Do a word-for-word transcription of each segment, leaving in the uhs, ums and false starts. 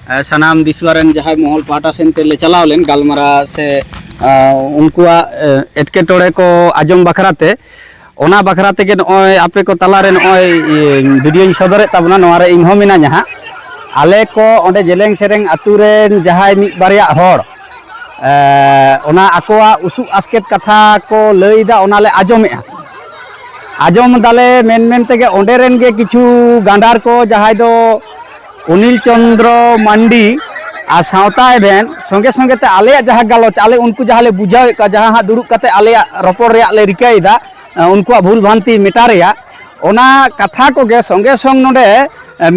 ᱥᱟᱱᱟᱢ ᱫᱤᱥᱣᱟ ᱨᱮᱱ ᱡᱟᱦᱟᱸᱭ ᱢᱚᱦᱚᱞ ᱯᱟᱦᱴᱟ ᱥᱮᱱ ᱛᱮᱞᱮ ᱪᱟᱞᱟᱣ ᱞᱮᱱ ᱜᱟᱞᱢᱟᱨᱟᱣ ᱥᱮ ᱩᱱᱠᱩᱣᱟᱜ ᱮᱴᱠᱮᱴᱚᱬᱮ ᱠᱚ ᱟᱸᱡᱚᱢ ᱵᱟᱠᱷᱨᱟ ᱛᱮ, ᱚᱱᱟ ᱵᱟᱠᱷᱨᱟ ᱛᱮᱜᱮ ᱱᱚᱜᱼᱚᱭ ᱟᱯᱮ ᱠᱚ ᱛᱟᱞᱟᱨᱮ ᱱᱚᱜᱼᱚᱭ ᱵᱷᱤᱰᱤᱭᱳᱧ ᱥᱚᱫᱚᱨᱮᱫ ᱛᱟᱵᱚᱱᱟ᱾ ᱱᱚᱣᱟ ᱨᱮ ᱤᱧ ᱦᱚᱸ ᱢᱤᱱᱟᱹᱧᱟ ᱦᱟᱸᱜ᱾ ᱟᱞᱮ ᱠᱚ ᱚᱸᱰᱮ ᱡᱮᱞᱮᱧ ᱥᱮᱨᱮᱧ ᱟᱹᱛᱩ ᱨᱮᱱ ᱡᱟᱦᱟᱸᱭ ᱢᱤᱫ ᱵᱟᱨᱭᱟ ᱦᱚᱲ ᱚᱱᱟ ᱟᱠᱚᱣᱟᱜ ᱩᱥᱩᱜ ᱟᱥᱠᱮᱛ ᱠᱟᱛᱷᱟ ᱠᱚ ᱞᱟᱹᱭᱫᱟ, ᱚᱱᱟᱞᱮ ᱟᱸᱡᱚᱢᱮᱫᱼᱟ᱾ ᱟᱸᱡᱚᱢ ᱫᱟᱞᱮ ᱢᱮᱱ ᱢᱮᱱ ᱛᱮᱜᱮ ᱚᱸᱰᱮ ᱨᱮᱱ ᱜᱮ ᱠᱤᱪᱷᱩ ᱜᱟᱸᱰᱟᱨ ᱠᱚ, ᱡᱟᱦᱟᱸᱭ ᱫᱚ ᱚᱱᱤᱞ ᱪᱚᱸᱫᱽᱨᱚ ᱢᱟᱱᱰᱤ ᱟᱨ ᱥᱟᱶᱛᱟ ᱮᱵᱷᱮᱱ ᱥᱚᱸᱜᱮ ᱥᱚᱸᱜᱮ ᱛᱮ ᱟᱞᱮᱭᱟᱜ ᱡᱟᱦᱟᱸ ᱜᱟᱞᱚᱪ, ᱟᱞᱮ ᱩᱱᱠᱩ ᱡᱟᱦᱟᱸ ᱞᱮ ᱵᱩᱡᱷᱟᱹᱣᱮᱫ ᱠᱚᱣᱟ, ᱡᱟᱦᱟᱸ ᱦᱟᱸᱜ ᱫᱩᱲᱩᱵ ᱠᱟᱛᱮ ᱟᱞᱮᱭᱟᱜ ᱨᱚᱯᱚᱲ ᱨᱮᱭᱟᱜ ᱞᱮ ᱨᱤᱠᱟᱹᱭᱮᱫᱟ, ᱩᱱᱠᱩᱣᱟᱜ ᱵᱷᱩᱞ ᱵᱷᱟᱱᱛᱤ ᱢᱮᱴᱟ ᱨᱮᱭᱟᱜ, ᱚᱱᱟ ᱠᱟᱛᱷᱟ ᱠᱚᱜᱮ ᱥᱚᱸᱜᱮ ᱥᱚᱝ ᱱᱚᱰᱮ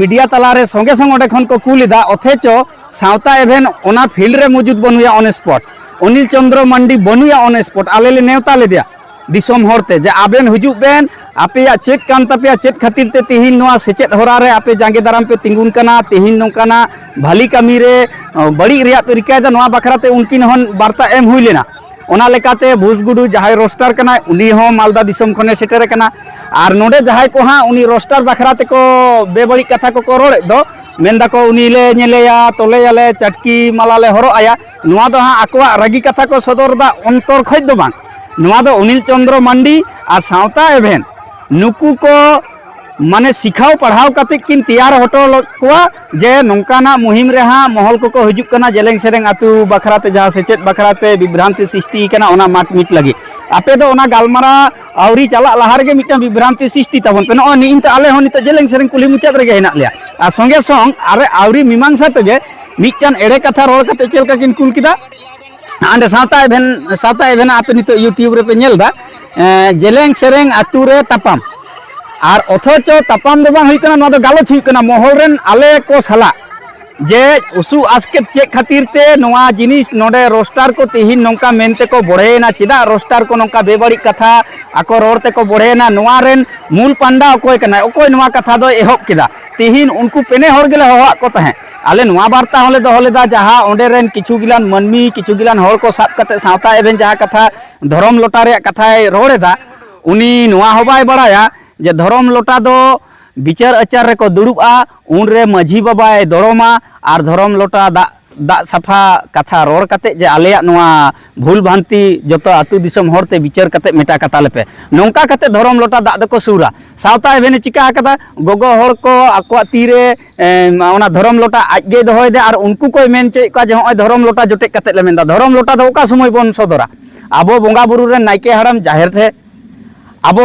ᱢᱤᱰᱤᱭᱟ ᱛᱟᱞᱟᱨᱮ ᱥᱚᱸᱜᱮ ᱥᱚᱝ ᱚᱸᱰᱮ ᱠᱷᱚᱱ ᱠᱚ ᱠᱩᱞ ᱮᱫᱟ, ᱚᱛᱷᱮᱪᱚ ᱥᱟᱶᱛᱟ ᱮᱵᱷᱮᱱ ᱚᱱᱟ ᱯᱷᱤᱞᱰ ᱨᱮ ᱢᱚᱡᱩᱫ ᱵᱟᱹᱱᱩᱭᱟ, ᱚᱱ ᱥᱯᱚᱴ ᱚᱱᱤᱞ ᱪᱚᱸᱫᱽᱨᱚ ᱢᱟᱱᱰᱤ ᱵᱟᱹᱱᱩᱭᱟ, ᱚᱱ ᱥᱯᱚᱴ ᱟᱞᱮ ᱞᱮ ᱱᱮᱣᱛᱟ ᱞᱮᱫᱮᱭᱟ ᱫᱤᱥᱚᱢ ᱦᱚᱲᱛᱮ ᱡᱮ ᱟᱵᱮᱱ ᱦᱤᱡᱩᱜ ᱵᱮᱱ, ᱟᱯᱮᱭᱟᱜ ᱪᱮᱫ ᱠᱟᱱ ᱛᱟᱯᱮᱭᱟ, ᱪᱮᱫ ᱠᱷᱟᱹᱛᱤᱨ ᱛᱮ ᱛᱤᱦᱤᱧ ᱱᱚᱣᱟ ᱥᱮᱪᱮᱫ ᱦᱚᱨᱟ ᱨᱮ ᱟᱯᱮ ᱡᱟᱸᱜᱮ ᱫᱟᱨᱟᱢ ᱯᱮ ᱛᱤᱸᱜᱩᱱ ᱠᱟᱱᱟ, ᱛᱤᱦᱤᱧ ᱱᱚᱝᱠᱟᱱᱟᱜ ᱵᱷᱟᱞᱤ ᱠᱟᱹᱢᱤ ᱨᱮ ᱵᱟᱹᱲᱤᱡ ᱨᱮᱭᱟᱜ ᱯᱮ ᱨᱤᱠᱟᱹᱭᱮᱫᱟ, ᱱᱚᱣᱟ ᱵᱟᱠᱷᱨᱟ ᱛᱮ ᱩᱱᱠᱤᱱ ᱦᱚᱸ ᱵᱟᱨᱛᱟ ᱮᱢ ᱦᱩᱭ ᱞᱮᱱᱟ᱾ ᱚᱱᱟ ᱞᱮᱠᱟᱛᱮ ᱵᱷᱩᱥᱜᱩᱰᱩ ᱡᱟᱦᱟᱸᱭ ᱨᱳᱥᱴᱟᱨ ᱠᱟᱱᱟᱭ, ᱩᱱᱤ ᱦᱚᱸ ᱢᱟᱞᱫᱟ ᱫᱤᱥᱚᱢ ᱠᱷᱚᱱᱮ ᱥᱮᱴᱮᱨ ᱟᱠᱟᱱᱟ᱾ ᱟᱨ ᱱᱚᱰᱮ ᱡᱟᱦᱟᱸᱭ ᱠᱚ ᱦᱟᱸᱜ ᱩᱱᱤ ᱨᱳᱥᱴᱟᱨ ᱵᱟᱠᱷᱨᱟ ᱛᱮᱠᱚ ᱵᱮᱵᱟᱹᱲᱤᱡ ᱠᱟᱛᱷᱟ ᱠᱚᱠᱚ ᱨᱚᱲᱮᱫ ᱫᱚ, ᱢᱮᱱ ᱫᱟᱠᱚ ᱩᱱᱤ ᱞᱮ ᱧᱮᱞᱮᱭᱟ, ᱛᱚᱞᱮᱭᱟᱞᱮ, ᱪᱟᱴᱠᱤ ᱢᱟᱞᱟ ᱞᱮ ᱦᱚᱨᱚᱜ ᱟᱭᱟ, ᱱᱚᱣᱟ ᱫᱚ ᱦᱟᱸᱜ ᱟᱠᱚᱣᱟᱜ ᱨᱟᱹᱜᱤ ᱠᱟᱛᱷᱟ ᱠᱚ ᱥᱚᱫᱚᱨ ᱮᱫᱟ, ᱚᱱᱛᱚᱨ ᱠᱷᱚᱡ ᱫᱚ ᱵᱟᱝ᱾ ᱱᱚᱣᱟ ᱫᱚ ᱚᱱᱤᱞ ᱪᱚᱸᱫᱽᱨᱚ ᱢᱟᱱᱰᱤ ᱟᱨ ᱥᱟᱶᱛᱟ ᱮᱵᱷᱮᱱ ᱱᱩᱠᱩ ᱠᱚ ᱢᱟᱱᱮ ᱥᱤᱠᱷᱟᱣ ᱯᱟᱲᱦᱟᱣ ᱠᱟᱛᱮ ᱠᱤᱱ ᱛᱮᱭᱟᱨ ᱦᱚᱴᱚ ᱞᱮᱫ ᱠᱚᱣᱟ ᱡᱮ ᱱᱚᱝᱠᱟᱱᱟᱜ ᱢᱩᱦᱤᱢ ᱨᱮ ᱦᱟᱸᱜ ᱢᱚᱦᱚᱞ ᱠᱚᱠᱚ ᱦᱤᱡᱩᱜ ᱠᱟᱱᱟ, ᱡᱮᱞᱮᱧ ᱥᱮᱨᱮᱧ ᱟᱹᱛᱩ ᱵᱟᱠᱷᱨᱟ ᱛᱮ ᱡᱟᱦᱟᱸ ᱥᱮᱪᱮᱫ ᱵᱟᱠᱷᱨᱟ ᱛᱮ ᱵᱤᱵᱷᱨᱟᱱᱛᱤ ᱥᱨᱤᱥᱴᱤ ᱠᱟᱱᱟ, ᱚᱱᱟ ᱢᱟᱴ ᱢᱤᱴ ᱞᱟᱹᱜᱤᱫ᱾ ᱟᱯᱮ ᱫᱚ ᱚᱱᱟ ᱜᱟᱞᱢᱟᱨᱟᱣ ᱟᱹᱣᱨᱤ ᱪᱟᱞᱟᱜ ᱞᱟᱦᱟ ᱨᱮᱜᱮ ᱢᱤᱫᱴᱟᱝ ᱵᱤᱵᱷᱨᱟᱱᱛᱤ ᱥᱨᱤᱥᱴᱤ ᱛᱟᱵᱚᱱ ᱯᱮ᱾ ᱱᱚᱜᱼᱚᱭ ᱱᱤᱛ ᱟᱞᱮ ᱦᱚᱸ ᱱᱤᱛᱚᱜ ᱡᱮᱞᱮᱧ ᱥᱮᱨᱮᱧ ᱠᱩᱞᱦᱤ ᱢᱩᱪᱟᱹᱫ ᱨᱮᱜᱮ ᱦᱮᱱᱟᱜ ᱞᱮᱭᱟ᱾ ᱟᱨ ᱥᱚᱸᱜᱮ ᱥᱚᱝ ᱟᱨᱮ ᱟᱹᱣᱨᱤ ᱢᱤᱢᱟᱝᱥᱟ ᱛᱮᱜᱮ ᱢᱤᱫᱴᱟᱝ ᱮᱲᱮ ᱠᱟᱛᱷᱟ ᱨᱚᱲ ᱠᱟᱛᱮ ᱪᱮᱫ ᱞᱮᱠᱟ ᱠᱤᱱ ᱠᱩᱞ ᱠᱮᱫᱟ, ᱚᱸᱰᱮ ᱥᱟᱶᱛᱟ ᱮᱵᱷᱮᱱ, ᱥᱟᱶᱛᱟ ᱮᱵᱷᱮᱱ ᱟᱯᱮ ᱱᱤᱛᱚᱜ YouTube ᱨᱮᱯᱮ ᱧᱮᱞ ᱮᱫᱟ, ᱮᱸ, ᱡᱮᱞᱮᱧ ᱥᱮᱨᱮᱧ ᱟᱹᱛᱩ ᱨᱮ ᱛᱟᱯᱟᱢ᱾ ᱟᱨ ᱚᱛᱷᱚᱪᱚ ᱛᱟᱯᱟᱢ ᱫᱚ ᱵᱟᱝ ᱦᱩᱭᱩᱜ ᱠᱟᱱᱟ, ᱱᱚᱣᱟ ᱫᱚ ᱜᱟᱞᱚᱪ ᱦᱩᱭᱩᱜ ᱠᱟᱱᱟ ᱢᱚᱦᱚᱞ ᱨᱮᱱ ᱟᱞᱮ ᱠᱚ ᱥᱟᱞᱟᱜ, ᱡᱮ ᱩᱥᱩ ᱟᱥᱠᱮᱛ ᱪᱮᱫ ᱠᱷᱟᱹᱛᱤᱨ ᱛᱮ ᱱᱚᱣᱟ ᱡᱤᱱᱤᱥ ᱱᱚᱰᱮ ᱨᱳᱥᱴᱟᱨ ᱠᱚ ᱛᱤᱦᱤᱧ ᱱᱚᱝᱠᱟ ᱢᱮᱱ ᱛᱮᱠᱚ ᱵᱚᱲᱦᱮᱭᱮᱱᱟ, ᱪᱮᱫᱟᱜ ᱨᱳᱥᱴᱟᱨ ᱠᱚ ᱱᱚᱝᱠᱟ ᱵᱮᱵᱟᱹᱲᱤᱡ ᱠᱟᱛᱷᱟ ᱟᱠᱚ ᱨᱚᱲ ᱛᱮᱠᱚ ᱵᱚᱲᱦᱮᱭᱮᱱᱟ, ᱱᱚᱣᱟ ᱨᱮᱱ ᱢᱩᱞ ᱯᱟᱱᱰᱟ ᱚᱠᱚᱭ ᱠᱟᱱᱟᱭ, ᱚᱠᱚᱭ ᱱᱚᱣᱟ ᱠᱟᱛᱷᱟ ᱫᱚᱭ ᱮᱦᱚᱵ ᱠᱮᱫᱟ? ᱛᱤᱦᱤᱧ ᱩᱱᱠᱩ ᱯᱮᱱᱮ ᱦᱚᱲ ᱜᱮᱞᱮ ᱦᱚᱦᱚᱣᱟᱫ ᱠᱚ ᱛᱟᱦᱮᱸᱫ᱾ ᱟᱞᱮ ᱱᱚᱣᱟ ᱵᱟᱨᱛᱟ ᱦᱚᱸᱞᱮ ᱫᱚᱦᱚ ᱞᱮᱫᱟ, ᱡᱟᱦᱟᱸ ᱚᱸᱰᱮ ᱨᱮᱱ ᱠᱤᱪᱷᱩ ᱜᱤᱞᱟᱱ ᱢᱟᱹᱱᱢᱤ, ᱠᱤᱪᱷᱩ ᱜᱤᱞᱟᱱ ᱦᱚᱲ ᱠᱚ ᱥᱟᱵ ᱠᱟᱛᱮ ᱥᱟᱶᱛᱟ ᱮᱵᱷᱮᱱ ᱡᱟᱦᱟᱸ ᱠᱟᱛᱷᱟ, ᱫᱷᱚᱨᱚᱢ ᱞᱚᱴᱟ ᱨᱮᱭᱟᱜ ᱠᱟᱛᱷᱟᱭ ᱨᱚᱲ ᱮᱫᱟ, ᱩᱱᱤ ᱱᱚᱣᱟ ᱦᱚᱸ ᱵᱟᱭ ᱵᱟᱲᱟᱭᱟ ᱡᱮ ᱫᱷᱚᱨᱚᱢ ᱞᱚᱴᱟ ᱫᱚ ᱵᱤᱪᱟᱹᱨ ᱟᱪᱟᱨ ᱨᱮᱠᱚ ᱫᱩᱲᱩᱵᱼᱟ, ᱩᱱᱨᱮ ᱢᱟᱹᱡᱷᱤ ᱵᱟᱵᱟᱭ ᱫᱚᱲᱚᱢᱟ ᱟᱨ ᱫᱷᱚᱨᱚᱢ ᱞᱚᱴᱟ ᱫᱟᱜ, ᱫᱟᱜ ᱥᱟᱯᱷᱟ ᱠᱟᱛᱷᱟ ᱨᱚᱲ ᱠᱟᱛᱮ ᱡᱮ ᱟᱞᱮᱭᱟᱜ ᱱᱚᱣᱟ ᱵᱷᱩᱞ ᱵᱷᱟᱱᱛᱤ ᱡᱚᱛᱚ ᱟᱹᱛᱩ ᱫᱤᱥᱚᱢ ᱦᱚᱲ ᱛᱮ ᱵᱤᱪᱟᱹᱨ ᱠᱟᱛᱮ ᱢᱮᱴᱟ ᱠᱟᱛᱟ ᱞᱮᱯᱮ, ᱱᱚᱝᱠᱟ ᱠᱟᱛᱮ ᱫᱷᱚᱨᱚᱢ ᱞᱚᱴᱟ ᱫᱟᱜ ᱫᱚᱠᱚ ᱥᱩᱨᱟ᱾ ᱥᱟᱶᱛᱟ ᱮᱵᱷᱮᱱᱮ ᱪᱤᱠᱟ ᱟᱠᱟᱫᱟ? ᱜᱚᱜᱚ ᱦᱚᱲ ᱠᱚ ᱟᱠᱚᱣᱟᱜ ᱛᱤᱨᱮ, ᱮᱢ, ᱚᱱᱟ ᱫᱷᱚᱨᱚᱢ ᱞᱚᱴᱟ ᱟᱡ ᱜᱮᱭ ᱫᱚᱦᱚᱭᱮᱫᱟ ᱟᱨ ᱩᱱᱠᱩ ᱠᱚᱭ ᱢᱮᱱ ᱦᱚᱪᱚᱭᱮᱫ ᱠᱚᱣᱟ ᱡᱮ ᱱᱚᱜᱼᱚᱭ ᱫᱷᱚᱨᱚᱢ ᱞᱚᱴᱟ ᱡᱚᱴᱮᱫ ᱠᱟᱛᱮ ᱞᱮ ᱢᱮᱱᱫᱟ᱾ ᱫᱷᱚᱨᱚᱢ ᱞᱚᱴᱟ ᱫᱚ ᱚᱠᱟ ᱥᱚᱢᱚᱭ ᱵᱚᱱ ᱥᱚᱫᱚᱨᱟ? ᱟᱵᱚ ᱵᱚᱸᱜᱟ ᱵᱩᱨᱩ ᱨᱮᱱ ᱱᱟᱭᱠᱮ ᱦᱟᱲᱟᱢ ᱡᱟᱦᱮᱨ ᱴᱷᱮᱱ ᱟᱵᱚ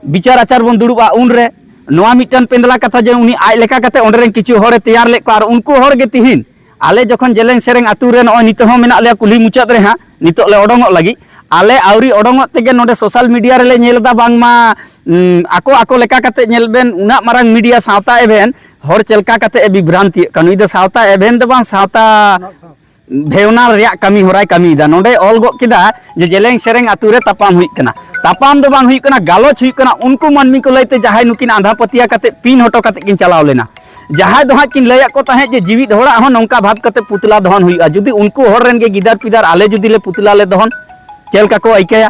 ᱵᱤᱪᱟᱨ ᱟᱪᱟᱨ ᱵᱚᱱ ᱫᱩᱲᱩᱵᱼᱟ ᱩᱱᱨᱮ᱾ ᱱᱚᱣᱟ ᱢᱤᱫᱴᱟᱝ ᱯᱮᱸᱫᱽᱞᱟ ᱠᱟᱛᱷᱟ ᱡᱮ ᱩᱱᱤ ᱟᱡ ᱞᱮᱠᱟ ᱠᱟᱛᱮ ᱚᱸᱰᱮ ᱨᱮᱱ ᱠᱤᱪᱷᱩ ᱦᱚᱲᱮ ᱛᱮᱭᱟᱨ ᱞᱮᱫ ᱠᱚᱣᱟ ᱟᱨ ᱩᱱᱠᱩ ᱦᱚᱲ ᱜᱮ ᱛᱤᱦᱤᱧ ᱟᱞᱮ ᱡᱚᱠᱷᱚᱱ ᱡᱮᱞᱮᱧ ᱥᱮᱨᱮᱧ ᱟᱹᱛᱩ ᱨᱮ ᱱᱚᱜᱼᱚᱭ ᱱᱤᱛᱚᱜ ᱦᱚᱸ ᱢᱮᱱᱟᱜ ᱞᱮᱭᱟ ᱠᱩᱞᱦᱤ ᱢᱩᱪᱟᱹᱫ ᱨᱮ ᱦᱟᱸᱜ, ᱱᱤᱛᱚᱜ ᱞᱮ ᱚᱰᱚᱝᱚᱜ ᱞᱟᱹᱜᱤᱫ, ᱟᱞᱮ ᱟᱹᱣᱨᱤ ᱚᱰᱚᱝᱚᱜ ᱛᱮᱜᱮ ᱱᱚᱰᱮ ᱥᱳᱥᱟᱞ ᱢᱤᱰᱤᱭᱟ ᱨᱮᱞᱮ ᱧᱮᱞ ᱮᱫᱟ ᱵᱟᱝᱢᱟ, ᱩᱸ, ᱟᱠᱚ ᱟᱠᱚ ᱞᱮᱠᱟ ᱠᱟᱛᱮ ᱧᱮᱞ ᱵᱮᱱ ᱩᱱᱟᱹᱜ ᱢᱟᱨᱟᱝ ᱢᱤᱰᱤᱭᱟ ᱥᱟᱶᱛᱟ ᱮᱵᱷᱮᱱ ᱦᱚᱲ ᱪᱮᱫ ᱞᱮᱠᱟ ᱠᱟᱛᱮ ᱮ ᱵᱤᱵᱷᱨᱟᱱᱛᱤᱭᱮᱫ ᱠᱟᱱᱟ᱾ ᱱᱩᱭ ᱫᱚ ᱥᱟᱶᱛᱟ ᱮᱵᱷᱮᱱ ᱫᱚ ᱵᱟᱝ, ᱥᱟᱶᱛᱟ ᱵᱷᱮᱣᱱᱟ ᱨᱮᱭᱟᱜ ᱠᱟᱹᱢᱤ ᱦᱚᱨᱟᱭ ᱠᱟᱹᱢᱤᱭᱮᱫᱟ᱾ ᱱᱚᱰᱮ ᱚᱞ ᱜᱚᱫ ᱠᱮᱫᱟ ᱡᱮ ᱡᱮᱞᱮᱧ ᱥᱮᱨᱮᱧ ᱟᱹᱛᱩ ᱨᱮ ᱛᱟᱯᱟᱢ ᱦᱩᱭᱩᱜ ᱠᱟᱱᱟ᱾ ᱛᱟᱯᱟᱢ ᱫᱚ ᱵᱟᱝ ᱦᱩᱭᱩᱜ ᱠᱟᱱᱟ, ᱜᱟᱞᱚᱪ ᱦᱩᱭᱩᱜ ᱠᱟᱱᱟ᱾ ᱩᱱᱠᱩ ᱢᱟᱹᱱᱢᱤ ᱠᱚ ᱞᱟᱹᱭᱛᱮ ᱡᱟᱦᱟᱸᱭ ᱱᱩᱠᱤᱱ ᱟᱸᱫᱷᱟ ᱯᱟᱹᱛᱭᱟᱹᱣ ᱠᱟᱛᱮ ᱯᱤᱱ ᱦᱚᱴᱚ ᱠᱟᱛᱮ ᱠᱤᱱ ᱪᱟᱞᱟᱣ ᱞᱮᱱᱟ, ᱡᱟᱦᱟᱸᱭ ᱫᱚ ᱦᱟᱸᱜ ᱠᱤᱱ ᱞᱟᱹᱭᱟᱫ ᱠᱚ ᱛᱟᱦᱮᱸᱫ ᱡᱮ ᱡᱤᱣᱤᱫ ᱦᱚᱲᱟᱜ ᱦᱚᱸ ᱱᱚᱝᱠᱟ ᱵᱷᱟᱵᱽ ᱠᱟᱛᱮ ᱯᱩᱛᱞᱟ ᱫᱚᱦᱚᱱ ᱦᱩᱭᱩᱜᱼᱟ, ᱡᱩᱫᱤ ᱩᱱᱠᱩ ᱦᱚᱲ ᱨᱮᱱ ᱜᱮ ᱜᱤᱫᱟᱹᱨ ᱯᱤᱫᱟᱹᱨ ᱟᱞᱮ ᱡᱩᱫᱤ ᱞᱮ ᱯᱩᱛᱞᱟ ᱞᱮ ᱫᱚᱦᱚᱱ, ᱪᱮᱫ ᱞᱮᱠᱟ ᱠᱚ ᱟᱹᱭᱠᱟᱹᱭᱟ?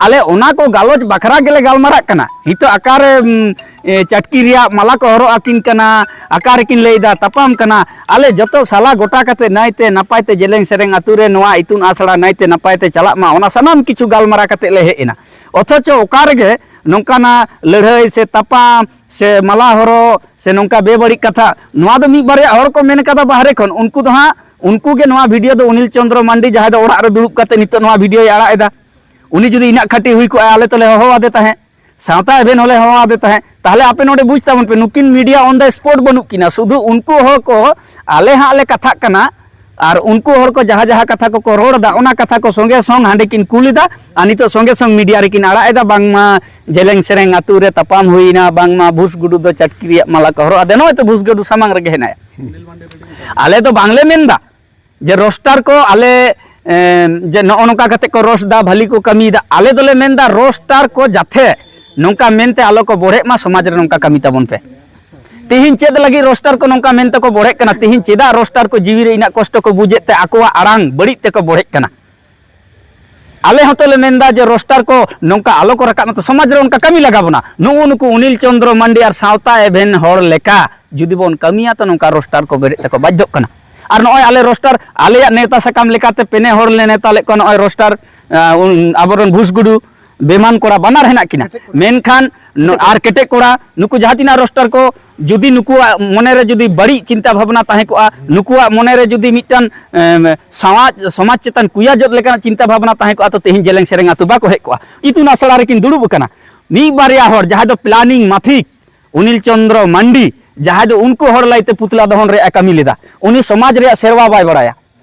ᱟᱞᱮ ᱚᱱᱟ ᱠᱚ ᱜᱟᱞᱚᱪ ᱵᱟᱠᱷᱨᱟ ᱜᱮᱞᱮ ᱜᱟᱞᱢᱟᱨᱟᱜ ᱠᱟᱱᱟ᱾ ᱱᱤᱛᱚᱜ ᱚᱠᱟᱨᱮ, ᱩᱢ, ᱮ, ᱪᱟᱴᱠᱤ ᱨᱮᱭᱟᱜ ᱢᱟᱞᱟ ᱠᱚ ᱦᱚᱨᱚᱜ ᱟᱹᱠᱤᱱ ᱠᱟᱱᱟ, ᱚᱠᱟᱨᱮᱠᱤᱱ ᱞᱟᱹᱭᱫᱟ ᱛᱟᱯᱟᱢ ᱠᱟᱱᱟ᱾ ᱟᱞᱮ ᱡᱚᱛᱚ ᱥᱟᱞᱟ ᱜᱚᱴᱟ ᱠᱟᱛᱮ ᱱᱟᱭᱛᱮ ᱱᱟᱯᱟᱭ ᱛᱮ ᱡᱮᱞᱮᱧ ᱥᱮᱨᱮᱧ ᱟᱹᱛᱩ ᱨᱮ ᱱᱚᱣᱟ ᱤᱛᱩᱱ ᱟᱥᱲᱟ ᱱᱟᱭᱛᱮ ᱱᱟᱯᱟᱭ ᱛᱮ ᱪᱟᱞᱟᱜ ᱢᱟ, ᱚᱱᱟ ᱥᱟᱱᱟᱢ ᱠᱤᱪᱷᱩ ᱜᱟᱞᱢᱟᱨᱟᱣ ᱠᱟᱛᱮ ᱞᱮ ᱦᱮᱡ ᱮᱱᱟ᱾ ᱚᱛᱷᱚᱪᱚ ᱚᱠᱟ ᱨᱮᱜᱮ ᱱᱚᱝᱠᱟᱱᱟᱜ ᱞᱟᱹᱲᱦᱟᱹᱭ ᱥᱮ ᱛᱟᱯᱟᱢ ᱥᱮ ᱢᱟᱞᱟ ᱦᱚᱨᱚᱜ ᱥᱮ ᱱᱚᱝᱠᱟ ᱵᱮᱵᱟᱹᱲᱤᱡ ᱠᱟᱛᱷᱟ, ᱱᱚᱣᱟ ᱫᱚ ᱢᱤᱫ ᱵᱟᱨᱭᱟ ᱦᱚᱲ ᱠᱚ ᱢᱮᱱ ᱠᱟᱫᱟ ᱵᱟᱦᱨᱮ ᱠᱷᱚᱱ, ᱩᱱᱠᱩ ᱫᱚ ᱦᱟᱸᱜ, ᱩᱱᱠᱩ ᱜᱮ ᱱᱚᱣᱟ ᱵᱷᱤᱰᱤᱭᱳ ᱫᱚ ᱚᱱᱤᱞ ᱪᱚᱸᱫᱽᱨᱚ ᱢᱟᱱᱰᱤ ᱡᱟᱦᱟᱸᱭ ᱫᱚ ᱚᱲᱟᱜ ᱨᱮ ᱫᱩᱲᱩᱵ ᱠᱟᱛᱮ ᱱᱤᱛᱚᱜ ᱱᱚᱣᱟ ᱵᱷᱤᱰᱤᱭᱳᱭ ᱟᱲᱟᱜ ᱮᱫᱟ, ᱩᱱᱤ ᱡᱩᱫᱤ ᱤᱱᱟᱹᱜ ᱠᱷᱟᱹᱴᱤ ᱦᱩᱭ ᱠᱚᱜᱼᱟ, ᱟᱞᱮ ᱛᱚᱞᱮ ᱦᱚᱦᱚ ᱟᱫᱮ ᱛᱟᱦᱮᱸᱫ, ᱥᱟᱶᱛᱟ ᱮᱵᱷᱮᱱ ᱦᱚᱸᱞᱮ ᱦᱚᱦᱚ ᱟᱫᱮ ᱛᱟᱦᱮᱸᱫ᱾ ᱛᱟᱦᱞᱮ ᱟᱯᱮ ᱱᱚᱰᱮ ᱵᱩᱡᱽ ᱛᱟᱵᱚᱱ ᱯᱮ, ᱱᱩᱠᱤᱱ ᱢᱤᱰᱤᱭᱟ on the spot ᱵᱟᱹᱱᱩᱜ ᱠᱤᱱᱟ, ᱥᱩᱫᱷᱩ ᱩᱱᱠᱩ ᱦᱚᱲ ᱠᱚ ᱟᱞᱮ ᱦᱟᱸᱜ ᱞᱮ ᱠᱟᱛᱷᱟᱜ ᱠᱟᱱᱟ, ᱟᱨ ᱩᱱᱠᱩ ᱦᱚᱲ ᱠᱚ ᱡᱟᱦᱟᱸ ᱡᱟᱦᱟᱸ ᱠᱟᱛᱷᱟ ᱠᱚᱠᱚ ᱨᱚᱲ ᱮᱫᱟ, ᱚᱱᱟ ᱠᱟᱛᱷᱟ ᱠᱚ ᱥᱚᱸᱜᱮ ᱥᱚᱝ ᱦᱟᱸᱰᱮ ᱠᱤᱱ ᱠᱩᱞ ᱮᱫᱟ, ᱟᱨ ᱱᱤᱛᱚᱜ ᱥᱚᱸᱜᱮ ᱥᱚᱝ ᱢᱤᱰᱤᱭᱟ ᱨᱮᱠᱤᱱ ᱟᱲᱟᱜ ᱮᱫᱟ, ᱵᱟᱝᱢᱟ ᱡᱮᱞᱮᱧ ᱥᱮᱨᱮᱧ ᱟᱹᱛᱩ ᱨᱮ ᱛᱟᱯᱟᱢ ᱦᱩᱭᱱᱟ, ᱵᱟᱝᱢᱟ ᱵᱷᱩᱥ ᱜᱩᱰᱩ ᱫᱚ ᱪᱟᱴᱠᱤ ᱨᱮᱭᱟᱜ ᱢᱟᱞᱟ ᱠᱚ ᱦᱚᱨᱚᱜ ᱟᱫᱮ᱾ ᱱᱚᱜᱼᱚᱭ ᱛᱚ ᱵᱷᱩᱥ ᱜᱩᱰᱩ ᱥᱟᱢᱟᱝ ᱨᱮᱜᱮ ᱦᱮᱱᱟᱭᱟ᱾ ᱟᱞᱮ ᱫᱚ ᱵᱟᱝᱞᱮ ᱢᱮᱱᱫᱟ ᱡᱮ ᱨᱳᱥᱴᱟᱨ ᱠᱚ ᱟᱞᱮ, ᱮᱸ, ᱡᱮ ᱱᱚᱜᱼᱚ ᱱᱚᱝᱠᱟ ᱠᱟᱛᱮ ᱠᱚ ᱨᱳᱥᱴ ᱫᱟ, ᱵᱷᱟᱹᱞᱤ ᱠᱚ ᱠᱟᱹᱢᱤᱭᱮᱫᱟ᱾ ᱟᱞᱮ ᱫᱚᱞᱮ ᱢᱮᱱᱫᱟ ᱨᱳᱥᱴᱟᱨ ᱠᱚ ᱡᱟᱛᱷᱮ ᱱᱚᱝᱠᱟ ᱢᱮᱱᱛᱮ ᱟᱞᱚ ᱠᱚ ᱵᱚᱲᱦᱮᱜ ᱢᱟ, ᱥᱚᱢᱟᱡᱽ ᱨᱮ ᱱᱚᱝᱠᱟ ᱠᱟᱹᱢᱤ ᱛᱟᱵᱚᱱ ᱯᱮ᱾ ᱛᱤᱦᱤᱧ ᱪᱮᱫ ᱞᱟᱹᱜᱤᱫ ᱨᱳᱥᱴᱟᱨ ᱠᱚ ᱱᱚᱝᱠᱟ ᱢᱮᱱᱛᱮ ᱠᱚ ᱵᱚᱲᱦᱮᱜ ᱠᱟᱱᱟ? ᱛᱤᱦᱤᱧ ᱪᱮᱫᱟᱜ ᱨᱳᱥᱴᱟᱨ ᱠᱚ ᱡᱤᱣᱤ ᱨᱮ ᱤᱱᱟᱹᱜ ᱠᱚᱥᱴᱚ ᱠᱚ ᱵᱩᱡᱮᱫ ᱛᱮ ᱟᱠᱚᱣᱟᱜ ᱟᱲᱟᱝ ᱵᱟᱹᱲᱤᱡ ᱛᱮᱠᱚ ᱵᱚᱲᱦᱮᱜ ᱠᱟᱱᱟ? ᱟᱞᱮ ᱦᱚᱸᱛᱚ ᱞᱮ ᱢᱮᱱᱫᱟ ᱡᱮ ᱨᱳᱥᱴᱟᱨ ᱠᱚ ᱱᱚᱝᱠᱟ ᱟᱞᱚ ᱠᱚ ᱨᱟᱠᱟᱵ ᱢᱟ, ᱛᱚ ᱥᱚᱢᱟᱡᱽ ᱨᱮ ᱚᱱᱠᱟ ᱠᱟᱹᱢᱤ ᱞᱟᱜᱟᱣ ᱵᱚᱱᱟ᱾ ᱱᱩᱜᱼᱩ ᱱᱩᱠᱩ ᱚᱱᱤᱞ ᱪᱚᱱᱫᱨᱚ ᱢᱟᱱᱰᱤ ᱟᱨ ᱥᱟᱶᱛᱟ ᱮᱵᱷᱮᱱ ᱦᱚᱲ ᱞᱮᱠᱟ ᱡᱩᱫᱤ ᱵᱚᱱ ᱠᱟᱹᱢᱤᱭᱟ, ᱛᱚ ᱱᱚᱝᱠᱟ ᱨᱳᱥᱴᱟᱨ ᱠᱚ ᱵᱮᱨᱮᱫ ᱛᱮᱠᱚ ᱵᱟᱫᱽᱫᱷᱚᱜ ᱠᱟᱱᱟ᱾ ᱟᱨ ᱱᱚᱜᱼᱚᱭ ᱟᱞᱮ ᱨᱳᱥᱴᱟᱨ, ᱟᱞᱮᱭᱟᱜ ᱱᱮᱣᱛᱟ ᱥᱟᱠᱟᱢ ᱞᱮᱠᱟᱛᱮ ᱯᱮᱱᱮ ᱦᱚᱲ ᱞᱮ ᱱᱮᱣᱛᱟ ᱞᱮᱫ ᱠᱚᱣᱟ᱾ ᱱᱚᱜᱼᱚᱭ ᱨᱳᱥᱴᱟᱨ, ᱟᱸ, ᱩᱱ, ᱟᱵᱚᱨᱮᱱ ᱵᱷᱩᱥᱜᱩᱰᱩ ᱵᱮᱢᱟᱱ ᱠᱚᱲᱟ ᱵᱟᱱᱟᱨ ᱦᱮᱱᱟᱜ ᱠᱤᱱᱟ, ᱢᱮᱱᱠᱷᱟᱱ ᱱᱚ-, ᱟᱨ ᱠᱮᱴᱮᱡ ᱠᱚᱲᱟ, ᱱᱩᱠᱩ ᱡᱟᱦᱟᱸ ᱛᱤᱱᱟᱹᱜ ᱨᱳᱥᱴᱟᱨ ᱠᱚ, ᱡᱩᱫᱤ ᱱᱩᱠᱩᱣᱟᱜ ᱢᱚᱱᱮᱨᱮ ᱡᱩᱫᱤ ᱵᱟᱹᱲᱤᱡ ᱪᱤᱱᱛᱟ ᱵᱷᱟᱵᱽᱱᱟ ᱛᱟᱦᱮᱸ ᱠᱚᱜᱼᱟ, ᱱᱩᱠᱩᱣᱟᱜ ᱢᱚᱱᱮᱨᱮ ᱡᱩᱫᱤ ᱢᱤᱫᱴᱟᱝ, ᱮᱢ, ᱥᱟᱶᱟᱡᱽ, ᱥᱚᱢᱟᱡᱽ ᱪᱮᱛᱟᱱ ᱠᱩᱭᱟᱡᱚᱫ ᱞᱮᱠᱟᱱᱟᱜ ᱪᱤᱱᱛᱟ ᱵᱷᱟᱵᱽᱱᱟ ᱛᱟᱦᱮᱸ ᱠᱚᱜᱼᱟ, ᱛᱚ ᱛᱮᱦᱮᱧ ᱡᱮᱞᱮᱝ ᱥᱮᱨᱮᱝ ᱟᱹᱛᱩ ᱵᱟᱠᱚ ᱦᱮᱡ ᱠᱚᱜᱼᱟ᱾ ᱤᱛᱩᱱ ᱟᱥᱲᱟ ᱨᱮᱠᱤᱱ ᱫᱩᱲᱩᱵ ᱟᱠᱟᱱᱟ᱾ ᱢᱤᱫ ᱵᱟᱨᱭᱟ ᱦᱚᱲ ᱡᱟᱦᱟᱸᱭ ᱫᱚ ᱯᱞᱟᱱᱤᱝ ᱢᱟᱯᱷᱤᱠ, ᱚᱱᱤᱞ ᱪᱚᱱᱫᱨᱚ ᱢᱟᱱᱰᱤ, ᱡᱟᱦᱟᱸᱭ ᱫᱚ ᱩᱱᱠᱩ ᱦᱚᱲ ᱞᱟᱹᱭᱛᱮ ᱯᱩᱛᱞᱟ ᱫᱚᱦᱚᱱ ᱨᱮᱭᱟᱜ ᱮ ᱠᱟᱹᱢᱤ ᱞᱮᱫᱟ, ᱩᱱᱤ ᱥᱚᱢᱟᱡᱽ ᱨᱮᱭᱟᱜ ᱥᱮᱨᱣᱟ ᱵᱟᱭ ᱵᱟᱲᱟᱭᱟ᱾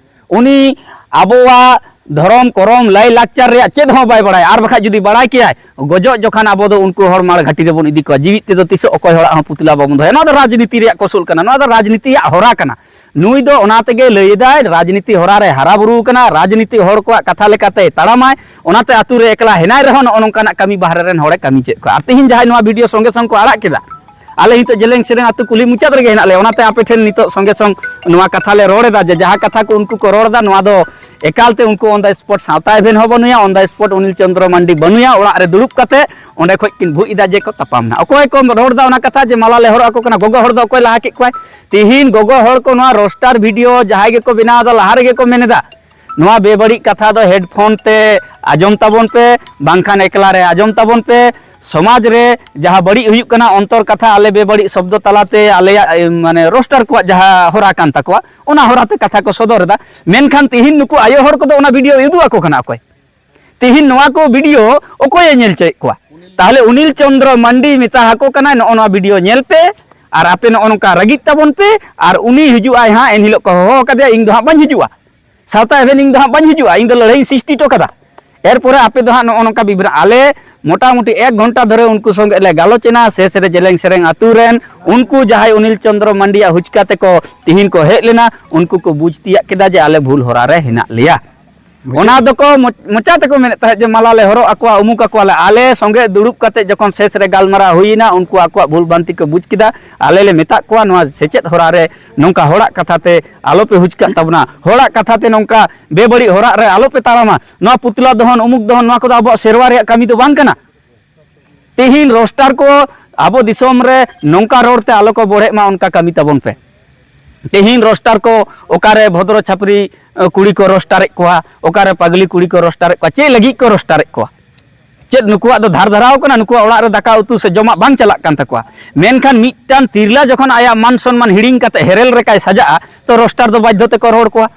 ᱩᱱᱤ ᱟᱵᱚᱣᱟᱜ ᱫᱷᱚᱨᱚᱢ ᱠᱚᱨᱚᱢ ᱞᱟᱭ ᱞᱟᱠᱪᱟᱨ ᱨᱮᱭᱟᱜ ᱪᱮᱫ ᱦᱚᱸ ᱵᱟᱭ ᱵᱟᱲᱟᱭᱟ᱾ ᱟᱨ ᱵᱟᱠᱷᱟᱡ ᱡᱩᱫᱤ ᱵᱟᱲᱟᱭ ᱠᱮᱭᱟᱭ, ᱜᱚᱡᱚᱜ ᱡᱚᱠᱷᱟᱱ ᱟᱵᱚ ᱫᱚ ᱩᱱᱠᱩ ᱦᱚᱲ ᱢᱟᱲ ᱜᱷᱟᱹᱴᱤ ᱨᱮᱵᱚᱱ ᱤᱫᱤ ᱠᱚᱣᱟ, ᱡᱤᱣᱤᱫ ᱛᱮᱫᱚ ᱛᱤᱥ ᱦᱚᱸ ᱚᱠᱚᱭ ᱦᱚᱲᱟᱜ ᱦᱚᱸ ᱯᱩᱛᱞᱟ ᱵᱟᱵᱚᱱ ᱫᱚᱦᱚᱭᱟ᱾ ᱱᱚᱣᱟ ᱫᱚ ᱨᱟᱡᱽᱱᱤᱛᱤ ᱨᱮᱭᱟᱜ ᱠᱚᱥᱩᱞ ᱠᱟᱱᱟ, ᱱᱚᱣᱟ ᱫᱚ ᱨᱟᱡᱽᱱᱤᱛᱤᱭᱟᱜ ᱦᱚᱨᱟ ᱠᱟᱱᱟ᱾ ᱱᱩᱭ ᱫᱚ ᱚᱱᱟ ᱛᱮᱜᱮ ᱞᱟᱹᱭ ᱮᱫᱟᱭ, ᱨᱟᱡᱽᱱᱤᱛᱤ ᱦᱚᱨᱟ ᱨᱮ ᱦᱟᱨᱟ ᱵᱩᱨᱩ ᱠᱟᱱᱟ, ᱨᱟᱡᱽᱱᱤᱛᱤ ᱦᱚᱲ ᱠᱚᱣᱟᱜ ᱠᱟᱛᱷᱟ ᱞᱮᱠᱟᱛᱮ ᱛᱟᱲᱟᱢᱟᱭ, ᱚᱱᱟᱛᱮ ᱟᱛᱩ ᱨᱮ ᱮᱠᱞᱟ ᱦᱮᱱᱟᱭ ᱨᱮᱦᱚᱸ ᱱᱚᱜᱼᱚ ᱱᱚᱝᱠᱟᱱᱟᱜ ᱠᱟᱹᱢᱤ ᱵᱟᱦᱨᱮ ᱨᱮᱱ ᱦᱚᱲᱮ ᱠᱟᱹᱢᱤ ᱦᱚᱪᱚᱭᱮᱫ ᱠᱚᱣᱟ᱾ ᱟᱨ ᱛᱮᱦᱮᱧ ᱡᱟᱦᱟᱸᱭ ᱱᱚᱣᱟ ᱵᱷᱤᱰᱤᱭᱳ ᱥᱚᱸᱜᱮ ᱥᱚᱝ ᱠᱚ ᱟᱲᱟᱜ ᱠᱮᱫᱟ, ᱟᱞᱮ ᱱᱤᱛᱚᱜ ᱡᱮᱞᱮᱝ ᱥᱮᱨᱮᱝ ᱟᱹᱛᱩ ᱠᱩᱞᱦᱤ ᱢᱩᱪᱟᱹᱫ ᱨᱮᱜᱮ ᱦᱮᱱᱟᱜ ᱞᱮᱭᱟ, ᱚᱱᱟᱛᱮ ᱟᱯᱮ ᱴᱷᱮᱱ ᱱᱤᱛᱚᱜ ᱥᱚᱸᱜᱮ ᱥᱚᱝ ᱱᱚᱣᱟ ᱠᱟᱛᱷᱟ ᱞᱮ ᱨᱚᱲ ᱮᱫᱟ ᱡᱮ ᱡᱟᱦᱟᱸ ᱠᱟᱛᱷᱟ ᱠᱚ ᱩᱱᱠᱩ ᱠᱚ ᱨᱚᱲ ᱮᱫᱟ, ᱱᱚᱣᱟ ᱫᱚ ᱮᱠᱟᱞ ᱛᱮ ᱩᱱᱠᱩ on the spot ᱥᱟᱶᱛᱟ ᱮᱵᱷᱮᱱ ᱦᱚᱸ ᱵᱟᱹᱱᱩᱭᱟ, on the spot Anil Chandra Mandi ᱵᱟᱹᱱᱩᱭᱟ, ᱚᱲᱟᱜ ᱨᱮ ᱫᱩᱲᱩᱵ ᱠᱟᱛᱮ ᱚᱸᱰᱮ ᱠᱷᱚᱡ ᱠᱤᱱ ᱵᱷᱩᱡ ᱮᱫᱟ ᱡᱮ ᱠᱚ ᱛᱟᱯᱟᱢ ᱮᱱᱟ᱾ ᱚᱠᱚᱭ ᱠᱚ ᱨᱚᱲ ᱮᱫᱟ ᱚᱱᱟ ᱠᱟᱛᱷᱟ ᱡᱮ ᱢᱟᱞᱟ ᱞᱮ ᱦᱚᱨᱚᱜ ᱟᱠᱚ ᱠᱟᱱᱟ, ᱜᱚᱜᱚ ᱦᱚᱲ ᱫᱚ ᱚᱠᱚᱭ ᱞᱟᱦᱟ ᱠᱮᱫ ᱠᱚᱣᱟᱭ? ᱛᱤᱦᱤᱧ ᱜᱚᱜᱚ ᱦᱚᱲ ᱠᱚ ᱱᱚᱣᱟ ᱨᱳᱥᱴᱟᱨ ᱵᱷᱤᱰᱤᱭᱳ ᱡᱟᱦᱟᱸᱭ ᱜᱮᱠᱚ ᱵᱮᱱᱟᱣ ᱮᱫᱟ, ᱞᱟᱦᱟ ᱨᱮᱜᱮ ᱠᱚ ᱢᱮᱱ ᱮᱫᱟ, ᱱᱚᱣᱟ ᱵᱮᱵᱟᱹᱲᱤᱡ ᱠᱟᱛᱷᱟ ᱫᱚ ᱦᱮᱰᱯᱷᱳᱱ ᱛᱮ ᱟᱸᱡᱚᱢ ᱛᱟᱵᱚᱱ ᱯᱮ, ᱵᱟᱝᱠᱷᱟᱱ ᱮᱠᱞᱟ ᱨᱮ ᱟᱸᱡᱚᱢ ᱛᱟᱵᱚᱱ ᱯᱮ᱾ ᱥᱚᱢᱟᱡᱽ ᱨᱮ ᱡᱟᱦᱟᱸ ᱵᱟᱹᱲᱤᱡ ᱦᱩᱭᱩᱜ ᱠᱟᱱᱟ, ᱚᱱᱛᱚᱨ ᱠᱟᱛᱷᱟ ᱟᱞᱮ ᱵᱮᱵᱟᱹᱲᱤᱡ ᱥᱚᱵᱫᱚ ᱛᱟᱞᱟᱛᱮ ᱟᱞᱮᱭᱟᱜ, ᱮ, ᱢᱟᱱᱮ ᱨᱳᱥᱴᱟᱨ ᱠᱚᱣᱟᱜ ᱡᱟᱦᱟᱸ ᱦᱚᱨᱟ ᱠᱟᱱ ᱛᱟᱠᱚᱣᱟ, ᱚᱱᱟ ᱦᱚᱨᱟᱛᱮ ᱠᱟᱛᱷᱟ ᱠᱚ ᱥᱚᱫᱚᱨ ᱮᱫᱟ᱾ ᱢᱮᱱᱠᱷᱟᱱ ᱛᱤᱦᱤᱧ ᱱᱩᱠᱩ ᱟᱭᱳ ᱦᱚᱲ ᱠᱚᱫᱚ ᱚᱱᱟ ᱵᱷᱤᱰᱤᱭᱳ ᱩᱫᱩᱜ ᱟᱠᱚ ᱠᱟᱱᱟ ᱚᱠᱚᱭ? ᱛᱤᱦᱤᱧ ᱱᱚᱣᱟ ᱠᱚ ᱵᱷᱤᱰᱤᱭᱳ ᱚᱠᱚᱭᱮ ᱧᱮᱞ ᱦᱚᱪᱚᱭᱮᱫ ᱠᱚᱣᱟ? ᱛᱟᱦᱞᱮ ᱚᱱᱤᱞ ᱪᱚᱱᱫᱨᱚ ᱢᱟᱱᱰᱤ ᱢᱮᱛᱟ ᱟᱠᱚ ᱠᱟᱱᱟᱭ, "ᱱᱚᱜᱼᱚ ᱱᱚᱣᱟ ᱵᱷᱤᱰᱤᱭᱳ ᱧᱮᱞ ᱯᱮ ᱟᱨ ᱟᱯᱮ ᱱᱚᱜᱼᱚ ᱱᱚᱝᱠᱟ ᱨᱟᱹᱜᱤᱜ ᱛᱟᱵᱚᱱ ᱯᱮ, ᱟᱨ ᱩᱱᱤ ᱦᱤᱡᱩᱜ ᱟᱭ ᱦᱟᱸᱜ, ᱮᱱᱦᱤᱞᱳᱜ ᱠᱚ ᱦᱚᱦᱚ ᱟᱠᱟᱫᱮᱭᱟ, ᱤᱧ ᱫᱚ ᱦᱟᱸᱜ ᱵᱟᱹᱧ ᱦᱤᱡᱩᱜᱼᱟ, ᱥᱟᱶᱛᱟ ᱮᱵᱷᱮᱱ ᱤᱧ ᱫᱚ ᱦᱟᱸᱜ ᱵᱟᱹᱧ ᱦᱤᱡᱩᱜᱼᱟ, ᱤᱧ ᱫᱚ ᱞᱟᱹᱲᱦᱟᱹᱭᱤᱧ ᱥᱨᱤᱥᱴᱤ ᱦᱚᱴᱚ ᱠᱟᱫᱟ᱾" ᱮᱨᱯᱚᱨᱮ ᱟᱯᱮ ᱫᱚ ᱦᱟᱸᱜ ᱱᱚᱜᱼᱚ ᱱᱚᱝᱠᱟ ᱵᱤᱵᱷᱨᱟ-, ᱟᱞᱮ ᱢᱚᱴᱟᱢᱩᱴᱤ ᱮᱠ ᱜᱷᱚᱱᱴᱟ ᱫᱷᱚᱨᱮ ᱩᱱᱠᱩ ᱥᱚᱸᱜᱮ ᱞᱮ ᱜᱟᱞᱚᱪ ᱮᱱᱟ᱾ ᱥᱮᱥ ᱨᱮ ᱡᱮᱞᱮᱝ ᱥᱮᱨᱮᱝ ᱟᱹᱛᱩ ᱨᱮᱱ ᱩᱱᱠᱩ ᱡᱟᱦᱟᱸᱭ ᱚᱱᱤᱞ ᱪᱚᱱᱫᱨᱚ ᱢᱟᱱᱰᱤᱭᱟᱜ ᱦᱩᱪᱠᱟ ᱛᱮᱠᱚ ᱛᱤᱦᱤᱧ ᱠᱚ ᱦᱮᱡ ᱞᱮᱱᱟ, ᱩᱱᱠᱩ ᱠᱚ ᱵᱩᱡᱽ ᱛᱤᱭᱟᱜ ᱠᱮᱫᱟ ᱡᱮ ᱟᱞᱮ ᱵᱷᱩᱞ ᱦᱚᱨᱟ ᱨᱮ ᱦᱮᱱᱟᱜ ᱞᱮᱭᱟ᱾ ᱚᱱᱟ ᱫᱚᱠᱚ ᱢᱚ-, ᱢᱚᱪᱟ ᱛᱮᱠᱚ ᱢᱮᱱᱮᱫ ᱛᱟᱦᱮᱸᱫ ᱡᱮ ᱢᱟᱞᱟ ᱞᱮ ᱦᱚᱨᱚᱜ ᱟᱠᱚᱣᱟ, ᱩᱢᱩᱠ ᱟᱠᱚᱣᱟᱞᱮ᱾ ᱟᱞᱮ ᱥᱚᱸᱜᱮ ᱫᱩᱲᱩᱵ ᱠᱟᱛᱮ ᱡᱚᱠᱷᱚᱱ ᱥᱮᱥ ᱨᱮ ᱜᱟᱞᱢᱟᱨᱟᱣ ᱦᱩᱭᱮᱱᱟ, ᱩᱱᱠᱩ ᱟᱠᱚᱣᱟᱜ ᱵᱷᱩᱞ ᱵᱷᱟᱱᱛᱤ ᱠᱚ ᱵᱩᱡᱽ ᱠᱮᱫᱟ᱾ ᱟᱞᱮ ᱞᱮ ᱢᱮᱛᱟᱜ ᱠᱚᱣᱟ, ᱱᱚᱣᱟ ᱥᱮᱪᱮᱫ ᱦᱚᱨᱟ ᱨᱮ ᱱᱚᱝᱠᱟ ᱦᱚᱲᱟᱜ ᱠᱟᱛᱷᱟ ᱛᱮ ᱟᱞᱚᱯᱮ ᱦᱩᱪᱠᱟᱜ ᱛᱟᱵᱚᱱᱟ, ᱦᱚᱲᱟᱜ ᱠᱟᱛᱷᱟ ᱛᱮ ᱱᱚᱝᱠᱟ ᱵᱮᱵᱟᱹᱲᱤᱡ ᱦᱚᱨᱟᱜ ᱨᱮ ᱟᱞᱚᱯᱮ ᱛᱟᱲᱟᱢᱟ᱾ ᱱᱚᱣᱟ ᱯᱩᱛᱞᱟ ᱫᱚᱦᱚᱱ, ᱩᱢᱩᱠ ᱫᱚᱦᱚᱱ, ᱱᱚᱣᱟ ᱠᱚᱫᱚ ᱟᱵᱚᱣᱟᱜ ᱥᱮᱨᱣᱟ ᱨᱮᱭᱟᱜ ᱠᱟᱹᱢᱤ ᱫᱚ ᱵᱟᱝ ᱠᱟᱱᱟ᱾ ᱛᱮᱦᱮᱧ ᱨᱳᱥᱴᱟᱨ ᱠᱚ ᱟᱵᱚ ᱫᱤᱥᱚᱢ ᱨᱮ ᱱᱚᱝᱠᱟ ᱨᱚᱲ ᱛᱮ ᱟᱞᱚ ᱠᱚ ᱵᱚᱲᱦᱮᱜ ᱢᱟ, ᱚᱱᱠᱟ ᱠᱟᱹᱢᱤ ᱛᱟᱵᱚᱱ ᱯᱮ᱾ ᱛᱮᱦᱮᱧ ᱨᱳᱥᱴᱟᱨ ᱠᱚ ᱚᱠᱟᱨᱮ ᱵᱷᱚᱫᱨᱚ ᱪᱷᱟᱯᱨᱤ, ᱟᱹ, ᱠᱩᱲᱤ ᱠᱚ ᱨᱳᱥᱴᱟᱨᱮᱫ ᱠᱚᱣᱟ, ᱚᱠᱟᱨᱮ ᱯᱟᱜᱽᱞᱤ ᱠᱩᱲᱤ ᱠᱚ ᱨᱳᱥᱴᱟᱨᱮᱫ ᱠᱚᱣᱟ, ᱪᱮᱫ ᱞᱟᱹᱜᱤᱫ ᱠᱚ ᱨᱳᱥᱴᱟᱨᱮᱫ ᱠᱚᱣᱟ? ᱪᱮᱫ ᱱᱩᱠᱩᱣᱟᱜ ᱫᱚ ᱫᱷᱟᱨ ᱫᱷᱟᱨᱟᱣ ᱠᱟᱱᱟ? ᱱᱩᱠᱩᱣᱟᱜ ᱚᱲᱟᱜ ᱨᱮ ᱫᱟᱠᱟ ᱩᱛᱩ ᱥᱮ ᱡᱚᱢᱟᱜ ᱵᱟᱝ ᱪᱟᱞᱟᱜ ᱠᱟᱱ ᱛᱟᱠᱚᱣᱟ? ᱢᱮᱱᱠᱷᱟᱱ ᱢᱤᱫᱴᱟᱝ ᱛᱤᱨᱞᱟᱹ ᱡᱚᱠᱷᱚᱱ ᱟᱭᱟᱜ ᱢᱟᱱ ᱥᱚᱱᱢᱟᱱ ᱦᱤᱲᱤᱧ ᱠᱟᱛᱮ ᱦᱮᱨᱮᱞ ᱨᱮᱠᱟᱭ ᱥᱟᱡᱟᱜᱼᱟ, ᱛᱚ ᱨᱳᱥᱴᱟᱨ ᱫᱚ ᱵᱟᱫᱽᱫᱷᱚ ᱛᱮᱠᱚ ᱨᱚᱲ ᱠᱚᱣᱟ,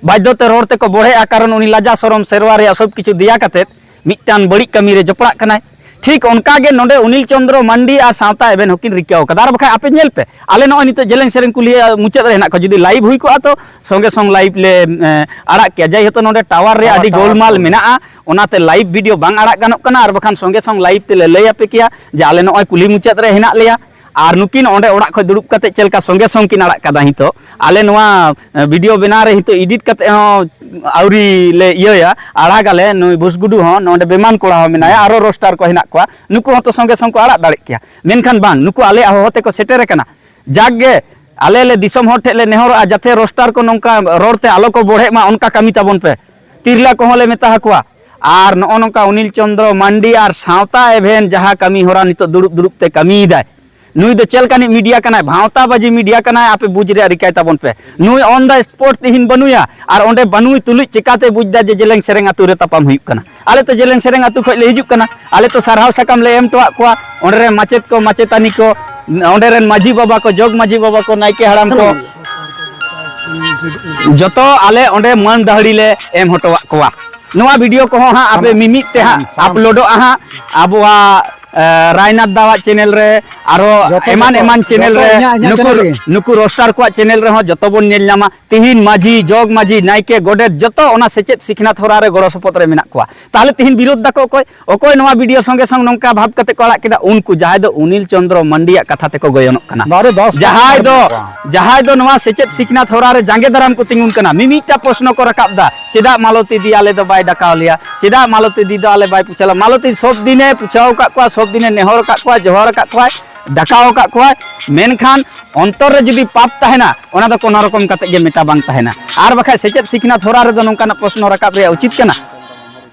ᱵᱟᱫᱽᱫᱷᱚ ᱛᱮ ᱨᱚᱲ ᱛᱮᱠᱚ ᱵᱚᱲᱦᱮᱜᱼᱟ, ᱠᱟᱨᱚᱱ ᱩᱱᱤ ᱞᱟᱡᱟ ᱥᱚᱨᱚᱢ ᱥᱮᱨᱣᱟ ᱨᱮᱭᱟᱜ ᱥᱚᱵ ᱠᱤᱪᱷᱩ ᱫᱮᱭᱟ ᱠᱟᱛᱮ ᱢᱤᱫᱴᱟᱝ ᱵᱟᱹᱲᱤᱡ ᱠᱟᱹᱢᱤ ᱨᱮ ᱡᱚᱯᱲᱟᱜ ᱠᱟᱱᱟᱭ᱾ ᱴᱷᱤᱠ ᱚᱱᱠᱟ ᱜᱮ ᱱᱚᱰᱮ ᱩᱱᱤᱞ ᱪᱚᱸᱫᱽᱨᱚ ᱢᱟᱱᱰᱤ ᱟᱨ ᱥᱟᱶᱛᱟ ᱮᱵᱷᱮᱱ ᱦᱚᱸᱠᱤᱱ ᱨᱤᱠᱟᱹᱣ ᱠᱟᱫᱟ᱾ ᱟᱨ ᱵᱟᱠᱷᱟᱡ ᱟᱯᱮ ᱧᱮᱞ ᱯᱮ, ᱟᱞᱮ ᱱᱚᱜᱼᱚᱭ ᱱᱤᱛᱚᱜ ᱡᱮᱞᱮᱧ ᱥᱮᱨᱮᱧ ᱠᱩᱞᱦᱤ ᱢᱩᱪᱟᱹᱫ ᱨᱮ ᱦᱮᱱᱟᱜ ᱠᱚᱣᱟ, ᱡᱩᱫᱤ ᱞᱟᱭᱤᱵᱷ ᱦᱩᱭ ᱠᱚᱜᱼᱟ ᱛᱚ ᱥᱚᱸᱜᱮ ᱥᱚᱝ ᱞᱟᱭᱤᱵᱷ ᱞᱮ, ᱮ, ᱟᱲᱟᱜ ᱠᱮᱭᱟ᱾ ᱡᱟᱭᱦᱳᱠ, ᱱᱚᱰᱮ ᱴᱟᱣᱟᱨ ᱨᱮᱭᱟᱜ ᱟᱹᱰᱤ ᱜᱳᱞᱢᱟᱞ ᱢᱮᱱᱟᱜᱼᱟ, ᱚᱱᱟᱛᱮ ᱞᱟᱭᱤᱵᱷ ᱵᱷᱤᱰᱤᱭᱳ ᱵᱟᱝ ᱟᱲᱟᱜ ᱜᱟᱱᱚᱜ ᱠᱟᱱᱟ, ᱟᱨ ᱵᱟᱠᱷᱟᱱ ᱥᱚᱸᱜᱮ ᱥᱚᱝ ᱞᱟᱭᱤᱵᱷ ᱛᱮᱞᱮ ᱞᱟᱹᱭ ᱟᱯᱮ ᱠᱮᱭᱟ ᱡᱮ ᱟᱞᱮ ᱱᱚᱜᱼᱚᱭ ᱠᱩᱞᱦᱤ ᱢᱩᱪᱟᱹᱫ ᱨᱮ ᱦᱮᱱᱟᱜ ᱞᱮᱭᱟ᱾ ᱟᱨ ᱱᱩᱠᱤᱱ ᱚᱸᱰᱮ ᱚᱲᱟᱜ ᱠᱷᱚᱱ ᱫᱩᱲᱩᱵ ᱠᱟᱛᱮ ᱪᱮᱫ ᱞᱮᱠᱟ ᱥᱚᱸᱜᱮ ᱥᱚᱝ ᱠᱤᱱ ᱟᱲᱟᱜ ᱠᱟᱫᱟ ᱱᱤᱛᱚᱜ, ᱟᱞᱮ ᱱᱚᱣᱟ, ᱮ, ᱵᱷᱤᱰᱤᱭᱳ ᱵᱮᱱᱟᱣ ᱨᱮ ᱱᱤᱛᱚᱜ ᱮᱰᱤᱴ ᱠᱟᱛᱮ ᱦᱚᱸ ᱟᱹᱣᱨᱤ ᱞᱮ ᱤᱭᱟᱹᱭᱟ, ᱟᱲᱟᱜᱟᱞᱮ᱾ ᱱᱩᱭ ᱵᱩᱥᱜᱩᱰᱩ ᱦᱚᱸ, ᱱᱚᱰᱮ ᱵᱮᱢᱟᱱ ᱠᱚᱲᱟ ᱦᱚᱸ ᱢᱮᱱᱟᱭᱟ, ᱟᱨᱚ ᱨᱳᱥᱴᱟᱨ ᱠᱚ ᱦᱮᱱᱟᱜ ᱠᱚᱣᱟ, ᱱᱩᱠᱩ ᱦᱚᱸᱛᱚ ᱥᱚᱸᱜᱮ ᱥᱚᱝ ᱠᱚ ᱟᱲᱟᱜ ᱫᱟᱲᱮᱜ ᱠᱮᱭᱟ᱾ ᱢᱮᱱᱠᱷᱟᱱ ᱵᱟᱝ, ᱱᱩᱠᱩ ᱟᱞᱮᱭᱟᱜ ᱦᱚᱦᱚ ᱛᱮᱠᱚ ᱥᱮᱴᱮᱨ ᱟᱠᱟᱱᱟ᱾ ᱡᱟᱠ ᱜᱮ, ᱟᱞᱮ ᱞᱮ ᱫᱤᱥᱚᱢ ᱦᱚᱲ ᱴᱷᱮᱱ ᱞᱮ ᱱᱮᱦᱚᱨᱚᱜᱼᱟ, ᱡᱟᱛᱮ ᱨᱳᱥᱴᱟᱨ ᱠᱚ ᱱᱚᱝᱠᱟ ᱨᱚᱲ ᱛᱮ ᱟᱞᱚ ᱠᱚ ᱵᱚᱲᱦᱮᱜ ᱢᱟ, ᱚᱱᱠᱟ ᱠᱟᱹᱢᱤ ᱛᱟᱵᱚᱱ ᱯᱮ᱾ ᱛᱤᱨᱞᱟᱹ ᱠᱚᱦᱚᱸ ᱞᱮ ᱢᱮᱛᱟ ᱟᱠᱚᱣᱟ᱾ ᱟᱨ ᱱᱚᱜᱼᱚ ᱱᱚᱝᱠᱟ ᱚᱱᱤᱞ ᱪᱚᱸᱫᱽᱨᱚ ᱢᱟᱱᱰᱤ ᱟᱨ ᱥᱟᱶᱛᱟ ᱮᱵᱷᱮᱱ ᱡᱟᱦᱟᱸ ᱠᱟᱹᱢᱤ ᱦᱚᱨᱟ ᱱᱤᱛᱚᱜ ᱫᱩᱲᱩᱵ ᱫᱩᱲᱩᱵ ᱛᱮ ᱠᱟᱹᱢᱤᱭᱮᱫᱟᱭ, ᱱᱩᱭ ᱫᱚ ᱪᱮᱫ ᱞᱮᱠᱟᱱᱤᱡ ᱢᱤᱰᱤᱭᱟ ᱠᱟᱱᱟᱭ? ᱵᱷᱟᱶᱛᱟ ᱵᱟᱡᱤ ᱢᱤᱰᱤᱭᱟ ᱠᱟᱱᱟᱭ, ᱟᱯᱮ ᱵᱩᱡᱽ ᱨᱮᱭᱟᱜ ᱨᱤᱠᱟᱭ ᱛᱟᱵᱚᱱ ᱯᱮ᱾ ᱱᱩᱭ on the spot ᱛᱤᱦᱤᱧ ᱵᱟᱹᱱᱩᱭᱟ, ᱟᱨ ᱚᱸᱰᱮ ᱵᱟᱹᱱᱩᱭ ᱛᱩᱞᱩᱡ ᱪᱤᱠᱟᱛᱮ ᱵᱩᱡᱽ ᱫᱟ ᱡᱮ ᱡᱮᱞᱮᱧ ᱥᱮᱨᱮᱧ ᱟᱹᱛᱩ ᱨᱮ ᱛᱟᱯᱟᱢ ᱦᱩᱭᱩᱜ ᱠᱟᱱᱟ? ᱟᱞᱮ ᱛᱚ ᱡᱮᱞᱮᱧ ᱥᱮᱨᱮᱧ ᱟᱹᱛᱩ ᱠᱷᱚᱡ ᱞᱮ ᱦᱤᱡᱩᱜ ᱠᱟᱱᱟ, ᱟᱞᱮ ᱛᱚ ᱥᱟᱨᱦᱟᱣ ᱥᱟᱠᱟᱢ ᱞᱮ ᱮᱢ ᱦᱚᱴᱚᱣᱟᱜ ᱠᱚᱣᱟ, ᱚᱸᱰᱮ ᱨᱮᱱ ᱢᱟᱪᱮᱫ ᱠᱚ, ᱢᱟᱪᱮᱛᱟᱹᱱᱤ ᱠᱚ, ᱚᱸᱰᱮ ᱨᱮᱱ ᱢᱟᱹᱡᱷᱤ ᱵᱟᱵᱟ ᱠᱚ, ᱡᱚᱜᱽ ᱢᱟᱹᱡᱷᱤ ᱵᱟᱵᱟ ᱠᱚ, ᱱᱟᱭᱠᱮ ᱦᱟᱲᱟᱢ ᱠᱚ, ᱡᱚᱛᱚ ᱟᱞᱮ ᱚᱸᱰᱮ ᱢᱟᱹᱱ ᱫᱟᱹᱦᱲᱤ ᱞᱮ ᱮᱢ ᱦᱚᱴᱚᱣᱟᱜ ᱠᱚᱣᱟ᱾ ᱱᱚᱣᱟ ᱵᱷᱤᱰᱤᱭᱳ ᱠᱚᱦᱚᱸ ᱦᱟᱸᱜ ᱟᱯᱮ ᱥᱟᱱᱟᱢ, ᱢᱤᱢᱤᱫ ᱛᱮ ᱦᱟᱸᱜ ᱥᱟᱱᱟᱢ, ᱥᱟᱱᱟᱢ᱾ ᱟᱯᱞᱳᱰᱚᱜᱼᱟ ᱦᱟᱸᱜ ᱟᱵᱚᱣᱟᱜ, ᱮ, ᱨᱟᱭᱱᱟᱛᱷ ᱫᱟᱣᱟᱜ ᱪᱮᱱᱮᱞ ᱨᱮ, ᱟᱨᱚ ᱡᱚᱛᱚ, ᱮᱢᱟᱱ ᱡᱚᱛᱚ, ᱮᱢᱟᱱ ᱪᱮᱱᱮᱞ ᱡᱚᱛᱚ ᱨᱮ, ᱤᱧᱟᱹᱜ, ᱤᱧᱟᱹᱜ ᱱᱩᱠᱩ ᱪᱮᱱᱮᱞ ᱨᱮᱜᱮ᱾ ᱱᱩᱠᱩ ᱨᱳᱥᱴᱟᱨ ᱠᱚᱣᱟᱜ ᱪᱮᱱᱮᱞ ᱨᱮᱦᱚᱸ ᱡᱚᱛᱚ ᱵᱚᱱ ᱧᱮᱞ ᱧᱟᱢᱟ᱾ ᱛᱤᱦᱤᱧ ᱢᱟᱹᱡᱷᱤ, ᱡᱚᱜᱽ ᱢᱟᱹᱡᱷᱤ, ᱱᱟᱭᱠᱮ, ᱜᱚᱰᱮᱛ ᱡᱚᱛᱚ ᱚᱱᱟ ᱥᱮᱪᱮᱫ ᱥᱤᱠᱷᱱᱟᱹᱛ ᱦᱚᱨᱟ ᱨᱮ ᱜᱚᱲᱚ ᱥᱚᱯᱚᱦᱚᱫ ᱨᱮ ᱢᱮᱱᱟᱜ ᱠᱚᱣᱟ᱾ ᱛᱟᱦᱚᱞᱮ ᱛᱤᱦᱤᱧ ᱵᱤᱨᱳᱫᱷ ᱫᱟᱠᱚ ᱚᱠᱚᱭ? ᱚᱠᱚᱭ ᱱᱚᱣᱟ ᱵᱷᱤᱰᱤᱭᱳ ᱥᱚᱸᱜᱮ ᱥᱚᱝ ᱱᱚᱝᱠᱟ ᱵᱷᱟᱵᱽ ᱠᱟᱛᱮ ᱠᱚ ᱟᱲᱟᱜ ᱠᱮᱫᱟ? ᱩᱱᱠᱩ ᱡᱟᱦᱟᱸᱭ ᱫᱚ ᱩᱱᱤᱞ ᱪᱚᱸᱫᱽᱨᱚ ᱢᱟᱱᱰᱤᱭᱟᱜ ᱠᱟᱛᱷᱟ ᱛᱮᱠᱚ ᱜᱚᱭᱚᱱᱚᱜ ᱠᱟᱱᱟ᱾ ᱵᱟᱨᱚ ᱫᱚᱥ ᱡᱟᱦᱟᱸᱭ ᱫᱚ, ᱯᱟᱨᱥᱮᱱᱴ᱾ ᱡᱟᱦᱟᱸᱭ ᱫᱚ ᱱᱚᱣᱟ ᱥᱮᱪᱮᱫ ᱥᱤᱠᱷᱱᱟᱹᱛ ᱦᱚᱨᱟ ᱨᱮ ᱡᱟᱸᱜᱮ ᱫᱟᱨᱟᱢ ᱠᱚ ᱛᱤᱸᱜᱩᱱ ᱠᱟᱱᱟ, ᱢᱤᱢᱤᱫᱴᱟ ᱯᱨᱚᱥᱱᱚ ᱠᱚ ᱨᱟᱠᱟᱵ ᱮᱫᱟ, ᱪᱮᱫᱟᱜ ᱢᱟᱞᱚᱛᱤ ᱫᱤ ᱟᱞᱮ ᱫᱚ ᱵᱟᱭ ᱰᱟᱠᱟᱣ ᱞᱮᱭᱟ? ᱪᱮᱫᱟᱜ ᱢᱟᱞᱚᱛᱤ ᱫᱤ ᱫᱚ ᱟᱞᱮ ᱵᱟᱭ ᱯᱩᱪᱷᱟᱹᱣ ᱞᱮᱭᱟ? ᱢᱟᱞᱚᱛᱤ ᱥᱚᱵ ᱫᱤᱱᱮ ᱯᱩᱪᱷᱟᱹᱣ ᱟᱠᱟᱫ ᱠᱚᱣᱟ, ᱥᱚᱵ ᱫᱤᱱᱮ ᱱᱮᱦᱚᱨ ᱟᱠᱟᱫ ᱠᱚᱣᱟ, ᱡᱚᱦᱟᱨ ᱟᱠᱟᱫ ᱠᱚᱣᱟᱭ, ᱰᱟᱠᱟᱣ ᱟᱠᱟᱫ ᱠᱚᱣᱟᱭ, ᱢᱮᱱᱠᱷᱟᱱ ᱚᱱᱛᱚᱨ ᱨᱮ ᱡᱩᱫᱤ ᱯᱟᱯ ᱛᱟᱦᱮᱱᱟ, ᱚᱱᱟ ᱫᱚ ᱠᱳᱱᱳ ᱨᱚᱠᱚᱢ ᱠᱟᱛᱮ ᱜᱮ ᱢᱮᱴᱟ ᱵᱟᱝ ᱛᱟᱦᱮᱱᱟ᱾ ᱟᱨ ᱵᱟᱠᱷᱟᱡ ᱥᱮᱪᱮᱫ ᱥᱤᱠᱷᱱᱟᱹᱛ ᱦᱚᱨᱟ ᱨᱮᱫᱚ ᱱᱚᱝᱠᱟᱱᱟᱜ ᱯᱨᱚᱥᱱᱚ ᱨᱟᱠᱟᱵ ᱨᱮᱭᱟᱜ ᱩᱪᱤᱛ ᱠᱟᱱᱟ?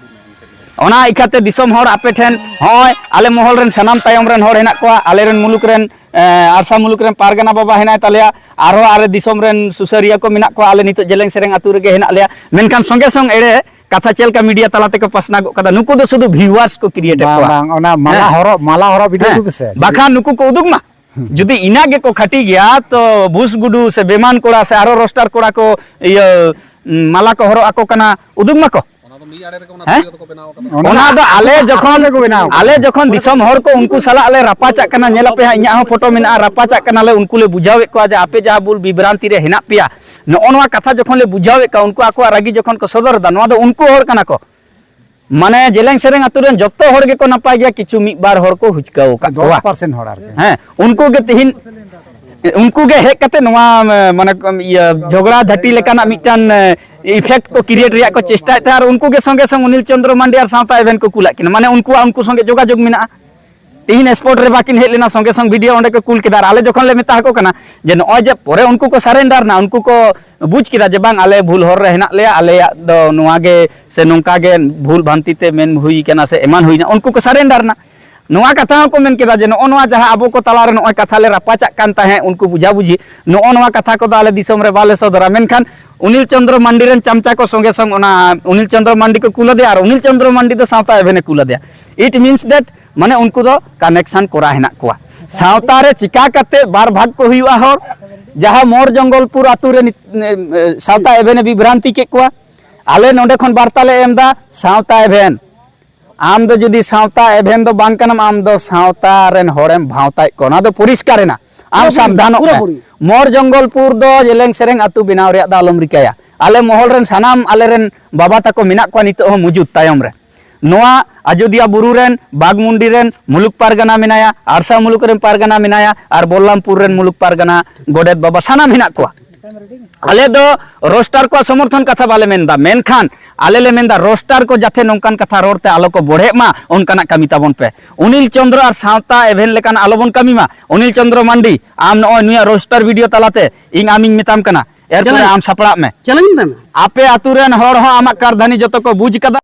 ᱚᱱᱟ ᱤᱠᱷᱟᱛᱮ ᱫᱤᱥᱚᱢ ᱦᱚᱲ ᱟᱯᱮ ᱴᱷᱮᱱ, ᱦᱚᱸᱜᱼᱚᱭ ᱟᱞᱮ ᱢᱚᱦᱚᱞ ᱨᱮᱱ ᱥᱟᱱᱟᱢ ᱛᱟᱭᱚᱢ ᱨᱮᱱ ᱦᱚᱲ ᱦᱮᱱᱟᱜ ᱠᱚᱣᱟ, ᱟᱞᱮ ᱨᱮᱱ ᱢᱩᱞᱩᱠ ᱨᱮᱱ, ᱮ, ᱟᱨᱥᱟ ᱢᱩᱞᱩᱠ ᱨᱮᱱ ᱯᱟᱨᱜᱟᱱᱟ ᱵᱟᱵᱟ ᱦᱮᱱᱟᱭ ᱛᱟᱞᱮᱭᱟ, ᱟᱨᱦᱚᱸ ᱟᱞᱮ ᱫᱤᱥᱚᱢ ᱨᱮᱱ ᱥᱩᱥᱟᱹᱨᱤᱭᱟᱹ ᱠᱚ ᱢᱮᱱᱟᱜ ᱠᱚᱣᱟ, ᱟᱞᱮ ᱱᱤᱛᱚᱜ ᱡᱮᱞᱮᱝ ᱥᱮᱨᱮᱝ ᱟᱹᱛᱩ ᱨᱮᱜᱮ ᱦᱮᱱᱟᱜ ᱞᱮᱭᱟ, ᱢᱮᱱᱠᱷᱟᱱ ᱥᱚᱸᱜᱮ ᱥᱚᱝ ᱮᱲᱮ ᱠᱟᱛᱷᱟ ᱪᱮᱫ ᱞᱮᱠᱟ ᱢᱤᱰᱤᱭᱟ ᱛᱟᱞᱟ ᱛᱮᱠᱚ ᱯᱟᱥᱱᱟᱣ ᱜᱚᱫ ᱠᱟᱫᱟ, ᱱᱩᱠᱩ ᱫᱚ ᱥᱩᱫᱷᱩ ᱵᱷᱤᱭᱩᱣᱟᱨᱥ ᱠᱚ ᱠᱨᱤᱭᱮᱴ ᱮᱫ ᱵᱟᱝ, ᱠᱚᱣᱟ᱾ ᱵᱟᱝ, ᱚᱱᱟ ᱢᱟᱞᱟ ᱦᱮᱸ᱾ ᱦᱚᱨᱚᱜ, ᱢᱟᱞᱟ ᱦᱚᱨᱚᱜ ᱵᱷᱤᱰᱤᱭᱳ ᱦᱮᱸ᱾ ᱜᱮ ᱯᱮᱥᱮ᱾ ᱵᱟᱠᱷᱟᱱ ᱱᱩᱠᱩ ᱠᱚ ᱩᱫᱩᱜᱽ ᱢᱟ᱾ ᱦᱩᱸ᱾ ᱡᱩᱫᱤ ᱤᱱᱟᱹᱜ ᱜᱮᱠᱚ ᱠᱷᱟᱹᱴᱤ ᱜᱮᱭᱟ, ᱛᱚ ᱵᱩᱥ ᱜᱩᱰᱩ ᱥᱮ ᱵᱮᱢᱟᱱ ᱠᱚᱲᱟ ᱥᱮ ᱟᱨᱚ ᱨᱳᱥᱴᱟᱨ ᱠᱚᱲᱟ ᱠᱚ, ᱤᱭᱟᱹ, ᱢᱟᱞᱟ ᱠᱚ ᱦᱚᱨᱚᱜ ᱟᱠᱚ ᱠᱟᱱᱟ, ᱩᱫᱩᱜᱽ ᱢᱟᱠᱚ᱾ ᱚᱱᱟ ᱫᱚ ᱢᱤᱫ ᱟᱲᱮ ᱨᱮᱜᱮ ᱚᱱᱟ ᱦᱮᱸ? ᱵᱷᱤᱰᱤᱭᱳ ᱫᱚᱠᱚ ᱵᱮᱱᱟᱣ ᱠᱟᱫᱟ᱾ ᱚᱱᱟ ᱫᱚ ᱟᱞᱮ ᱡᱚᱠᱷᱚᱱ, ᱟᱠᱚ ᱜᱮᱠᱚ ᱵᱮᱱᱟᱣ ᱠᱟᱫᱟ᱾ ᱟᱞᱮ ᱡᱚᱠᱷᱚᱱ ᱫᱤᱥᱚᱢ ᱦᱚᱲ ᱠᱚ ᱩᱱᱠᱩ ᱥᱟᱞᱟᱜ ᱞᱮ ᱨᱟᱯᱟᱪᱟᱜ ᱠᱟᱱᱟ, ᱧᱮᱞ ᱟᱯᱮ ᱦᱟᱸᱜ, ᱤᱧᱟᱹᱜ ᱦᱚᱸ ᱯᱷᱳᱴᱳ ᱢᱮᱱᱟᱜᱼᱟ, ᱨᱟᱯᱟᱪᱟᱜ ᱠᱟᱱᱟᱞᱮ, ᱩᱱᱠᱩ ᱞᱮ ᱵᱩᱡᱷᱟᱹᱣᱮᱫ ᱠᱚᱣᱟ ᱡᱮ ᱟᱯᱮ ᱡᱟᱦᱟᱸ ᱵᱷᱩᱞ ᱵᱤᱵᱷᱨᱟᱱᱛᱤ ᱨᱮ ᱦᱮᱱᱟᱜ ᱯᱮᱭᱟ, ᱱᱚᱜᱼᱚ ᱱᱚᱣᱟ ᱠᱟᱛᱷᱟ ᱡᱚᱠᱷᱚᱱ ᱞᱮ ᱵᱩᱡᱷᱟᱹᱣᱮᱫ ᱠᱚᱣᱟ, ᱩᱱᱠᱩ ᱟᱠᱚᱣᱟᱜ ᱨᱟᱹᱜᱤ ᱡᱚᱠᱷᱚᱱ ᱠᱚ ᱥᱚᱫᱚᱨ ᱮᱫᱟ, ᱱᱚᱣᱟ ᱫᱚ ᱩᱱᱠᱩ ᱦᱚᱲ ᱠᱟᱱᱟ ᱠᱚ᱾ ᱢᱟᱱᱮ ᱡᱮᱞᱮᱝ ᱥᱮᱨᱮᱝ ᱟᱛᱳ ᱨᱮᱱ ᱡᱚᱛᱚ ᱦᱚᱲ ᱜᱮᱠᱚ ᱱᱟᱯᱟᱭ ᱜᱮᱭᱟ, ᱠᱤᱪᱷᱩ ᱢᱤᱫ ᱵᱟᱨ ᱦᱚᱲ ᱠᱚ ᱦᱩᱪᱠᱟᱹᱣ ᱟᱠᱟᱫ ᱠᱚᱣᱟ᱾ ᱫᱚᱥ ᱯᱟᱨᱥᱮᱱᱴ ᱦᱚᱲ ᱟᱨᱠᱤ᱾ ᱦᱮᱸ, ᱩᱱᱠᱩ ᱜᱮ ᱛᱤᱦᱤᱧ, ᱩᱱᱠᱩ ᱜᱮ ᱦᱮᱡ ᱠᱟᱛᱮ ᱱᱚᱣᱟ, ᱢᱟᱱᱮ, ᱤᱭᱟᱹ, ᱡᱷᱚᱜᱽᱲᱟ ᱡᱷᱟᱹᱴᱤ ᱞᱮᱠᱟᱱᱟᱜ ᱢᱤᱫᱴᱟᱝ, ᱮ, ᱤᱯᱷᱮᱠᱴ ᱠᱚ ᱠᱨᱤᱭᱮᱴ ᱨᱮᱭᱟᱜ ᱠᱚ ᱪᱮᱥᱴᱟᱭᱮᱫ ᱛᱟᱦᱮᱸᱫ, ᱟᱨ ᱩᱱᱠᱩ ᱜᱮ ᱥᱚᱸᱜᱮ ᱥᱚᱝ ᱚᱱᱤᱞ ᱪᱚᱸᱫᱽᱨᱚ ᱢᱟᱱᱰᱤ ᱟᱨ ᱥᱟᱶᱛᱟ ᱮᱵᱷᱮᱱ ᱠᱚ ᱠᱩᱞᱟᱜ ᱠᱤᱱᱟ, ᱢᱟᱱᱮ ᱩᱱᱠᱩᱣᱟᱜ ᱩᱱᱠᱩ ᱥᱚᱸᱜᱮ ᱡᱳᱜᱟᱡᱳᱜᱽ ᱢᱮᱱᱟᱜᱼᱟ᱾ ᱛᱤᱦᱤᱧ ᱥᱯᱚᱴ ᱨᱮ ᱵᱟᱹᱠᱤᱱ ᱦᱮᱡ ᱞᱮᱱᱟ, ᱥᱚᱸᱜᱮ ᱥᱚᱝ ᱵᱷᱤᱰᱤᱭᱳ ᱚᱸᱰᱮ ᱠᱚ ᱠᱩᱞ ᱠᱮᱫᱟ, ᱟᱨ ᱟᱞᱮ ᱡᱚᱠᱷᱚᱱ ᱞᱮ ᱢᱮᱛᱟ ᱟᱠᱚ ᱠᱟᱱᱟ ᱡᱮ ᱱᱚᱜᱼᱚᱭ ᱡᱮ ᱯᱚᱨᱮ ᱩᱱᱠᱩ ᱠᱚ ᱥᱟᱨᱮᱱᱰᱟᱨ ᱮᱱᱟ, ᱩᱱᱠᱩ ᱠᱚ ᱵᱩᱡᱽ ᱠᱮᱫᱟ ᱡᱮ ᱵᱟᱝ, ᱟᱞᱮ ᱵᱷᱩᱞ ᱦᱚᱨ ᱨᱮ ᱦᱮᱱᱟᱜ ᱞᱮᱭᱟ, ᱟᱞᱮᱭᱟᱜ ᱫᱚ ᱱᱚᱣᱟ ᱜᱮ ᱥᱮ ᱱᱚᱝᱠᱟ ᱜᱮ ᱵᱷᱩᱞ ᱵᱷᱟᱱᱛᱤ ᱛᱮ ᱢᱮᱱ ᱦᱩᱭ ᱠᱟᱱᱟ ᱥᱮ ᱮᱢᱟᱱ ᱦᱩᱭᱱᱟ, ᱩᱱᱠᱩ ᱠᱚ ᱥᱟᱨᱮᱱᱰᱟᱨ ᱮᱱᱟ᱾ ᱱᱚᱣᱟ ᱠᱟᱛᱷᱟ ᱦᱚᱸᱠᱚ ᱢᱮᱱ ᱠᱮᱫᱟ ᱡᱮ ᱱᱚᱜᱼᱚ ᱱᱚᱣᱟ ᱡᱟᱦᱟᱸ ᱟᱵᱚ ᱠᱚ ᱛᱟᱞᱟᱨᱮ ᱱᱚᱜᱼᱚᱭ ᱠᱟᱛᱷᱟ ᱞᱮ ᱨᱟᱯᱟᱪᱟᱜ ᱠᱟᱱ ᱛᱟᱦᱮᱸᱫ, ᱩᱱᱠᱩ ᱵᱩᱡᱷᱟᱵᱩᱡᱷᱤ, ᱱᱚᱜᱼᱚ ᱱᱚᱣᱟ ᱠᱟᱛᱷᱟ ᱠᱚᱫᱚ ᱟᱞᱮ ᱫᱤᱥᱚᱢ ᱨᱮ ᱵᱟᱞᱮ ᱥᱚᱫᱚᱨᱟ, ᱢᱮᱱᱠᱷᱟᱱ ᱚᱱᱤᱞ ᱪᱚᱸᱫᱽᱨᱚ ᱢᱟᱱᱰᱤ ᱨᱮᱱ ᱪᱟᱢᱪᱟ ᱠᱚ ᱥᱚᱸᱜᱮ ᱥᱚᱝ ᱚᱱᱟ ᱚᱱᱤᱞ ᱪᱚᱸᱫᱽᱨᱚ ᱢᱟᱱᱰᱤ ᱠᱚ ᱠᱩᱞ ᱟᱫᱮᱭᱟ, ᱟᱨ ᱚᱱᱤᱞ ᱪᱚᱸᱫᱽᱨᱚ ᱢᱟᱱᱰᱤ ᱫᱚ ᱥᱟᱶᱛᱟ ᱮᱵᱷᱮᱱᱮ ᱠᱩᱞ ᱟᱫᱮᱭᱟ᱾ It means that ᱢᱟᱱᱮ ᱩᱱᱠᱩ ᱫᱚ ᱠᱟᱱᱮᱠᱥᱚᱱ ᱠᱚᱨᱟ ᱦᱮᱱᱟᱜ ᱠᱚᱣᱟ᱾ ᱥᱟᱶᱛᱟ ᱨᱮ ᱪᱤᱠᱟ ᱠᱟᱛᱮ ᱵᱟᱨ ᱵᱷᱟᱜᱽ ᱠᱚ ᱦᱩᱭᱩᱜᱼᱟ ᱦᱚᱲ, ᱡᱟᱦᱟᱸ ᱢᱳᱲ ᱡᱚᱝᱜᱚᱞᱯᱩᱨ ᱟᱛᱳ ᱨᱮ ᱱᱤᱛ-, ᱮ, ᱥᱟᱶᱛᱟ ᱮᱵᱷᱮᱱᱮ ᱵᱤᱵᱷᱨᱟᱱᱛᱤ ᱠᱮᱫ ᱠᱚᱣᱟ, ᱟᱞᱮ ᱱᱚᱰᱮ ᱠᱷᱚᱱ ᱵᱟᱨᱛᱟ ᱞᱮ ᱮᱢ ᱮᱫᱟ ᱥᱟᱶᱛᱟ ᱮᱵᱷᱮᱱ᱾ ᱟᱢ ᱫᱚ ᱡᱩᱫᱤ ᱥᱟᱶᱛᱟ ᱮᱵᱷᱮᱱ ᱫᱚ ᱵᱟᱝ ᱠᱟᱱᱟᱢ, ᱟᱢ ᱫᱚ ᱥᱟᱶᱛᱟ ᱨᱮᱱ ᱦᱚᱲᱮᱢ ᱵᱷᱟᱶᱛᱟᱭᱮᱫ ᱠᱚᱣᱟ᱾ ᱚᱱᱟ ᱫᱚ ᱯᱚᱨᱤᱥᱠᱟᱨ ᱮᱱᱟ᱾ ᱟᱢ ᱯᱩᱨᱟᱹᱯᱩᱨᱤ, ᱥᱟᱵᱫᱷᱟᱱᱚᱜ ᱢᱮ᱾ ᱯᱩᱨᱟᱹᱯᱩᱨᱤ᱾ ᱢᱚᱨ ᱡᱚᱝᱜᱚᱞᱯᱩᱨ ᱫᱚ ᱡᱮᱞᱮᱝ ᱥᱮᱨᱮᱧ ᱟᱹᱛᱩ ᱵᱮᱱᱟᱣ ᱨᱮᱭᱟᱜ ᱫᱚ ᱟᱞᱚᱢ ᱨᱤᱠᱟᱹᱭᱟ᱾ ᱟᱞᱮ ᱢᱚᱦᱚᱞ ᱨᱮᱱ ᱥᱟᱱᱟᱢ ᱟᱞᱮᱨᱮᱱ ᱵᱟᱵᱟ ᱛᱟᱠᱚ ᱢᱮᱱᱟᱜ ᱠᱚᱣᱟ ᱱᱤᱛᱚᱜ ᱦᱚᱸ ᱢᱩᱡᱩᱫ ᱛᱟᱭᱚᱢ ᱨᱮ᱾ ᱱᱚᱣᱟ ᱟᱡᱚᱫᱤᱭᱟᱹ ᱵᱩᱨᱩ ᱨᱮᱱ, ᱵᱟᱜᱽᱢᱩᱱᱰᱤ ᱨᱮᱱ ᱢᱩᱞᱩᱠ ᱯᱟᱨᱜᱟᱱᱟ ᱢᱮᱱᱟᱭᱟ, ᱟᱲᱥᱟ ᱢᱩᱞᱩᱠ ᱨᱮᱱ ᱯᱟᱨᱜᱟᱱᱟ ᱢᱮᱱᱟᱭᱟ, ᱟᱨ ᱵᱚᱞᱞᱟᱢᱯᱩᱨ ᱨᱮᱱ ᱢᱩᱞᱩᱠ ᱯᱟᱨᱜᱟᱱᱟ ᱜᱚᱰᱮᱛ ᱵᱟᱵᱟ ᱥᱟᱱᱟᱢ ᱦᱮᱱᱟᱜ ᱠᱚᱣᱟ᱾ ᱟᱞᱮ ᱫᱚ ᱨᱳᱥᱴᱟᱨ ᱠᱚᱣᱟᱜ ᱥᱚᱢᱚᱨᱛᱷᱚᱱ ᱠᱟᱛᱷᱟ ᱵᱟᱞᱮ ᱢᱮᱱᱫᱟ, ᱢᱮᱱᱠᱷᱟᱱ ᱟᱞᱮ ᱞᱮ ᱢᱮᱱᱫᱟ ᱨᱳᱥᱴᱟᱨ ᱠᱚ ᱡᱟᱛᱮ ᱱᱚᱝᱠᱟᱱ ᱠᱟᱛᱷᱟ ᱨᱚᱲ ᱛᱮ ᱟᱞᱚ ᱠᱚ ᱵᱚᱲᱦᱮᱜ ᱢᱟ, ᱚᱱᱠᱟᱱᱟᱜ ᱠᱟᱹᱢᱤ ᱛᱟᱵᱚᱱ ᱯᱮ᱾ ᱚᱱᱤᱞ ᱪᱚᱸᱫᱽᱨᱚ ᱟᱨ ᱥᱟᱶᱛᱟ ᱮᱵᱷᱮᱱ ᱞᱮᱠᱟᱱ ᱟᱞᱚ ᱵᱚᱱ ᱠᱟᱹᱢᱤ ᱢᱟ᱾ ᱚᱱᱤᱞ ᱪᱚᱸᱫᱽᱨᱚ ᱢᱟᱱᱰᱤ, ᱟᱢ ᱱᱚᱜᱼᱚᱭ ᱱᱩᱭᱟᱜ ᱨᱳᱥᱴᱟᱨ ᱵᱷᱤᱰᱤᱭᱳ ᱛᱟᱞᱟᱛᱮ ᱤᱧ ᱟᱢᱤᱧ ᱢᱮᱛᱟᱢ ᱠᱟᱱᱟ, ᱮᱨᱯᱚᱨᱮ ᱪᱮᱞᱮᱧᱡᱽ᱾ ᱟᱢ ᱥᱟᱯᱲᱟᱜ ᱢᱮ᱾ ᱪᱮᱞᱮᱧᱡᱽ ᱢᱮ᱾ ᱟᱯᱮ ᱟᱛᱩ ᱨᱮᱱ ᱦᱚᱲ ᱦᱚᱸ ᱟᱢᱟᱜ ᱠᱟᱨᱫᱷᱟᱹᱱᱤ ᱡᱚᱛᱚ ᱠᱚ ᱵᱩᱡᱽ ᱠᱟᱫᱟ᱾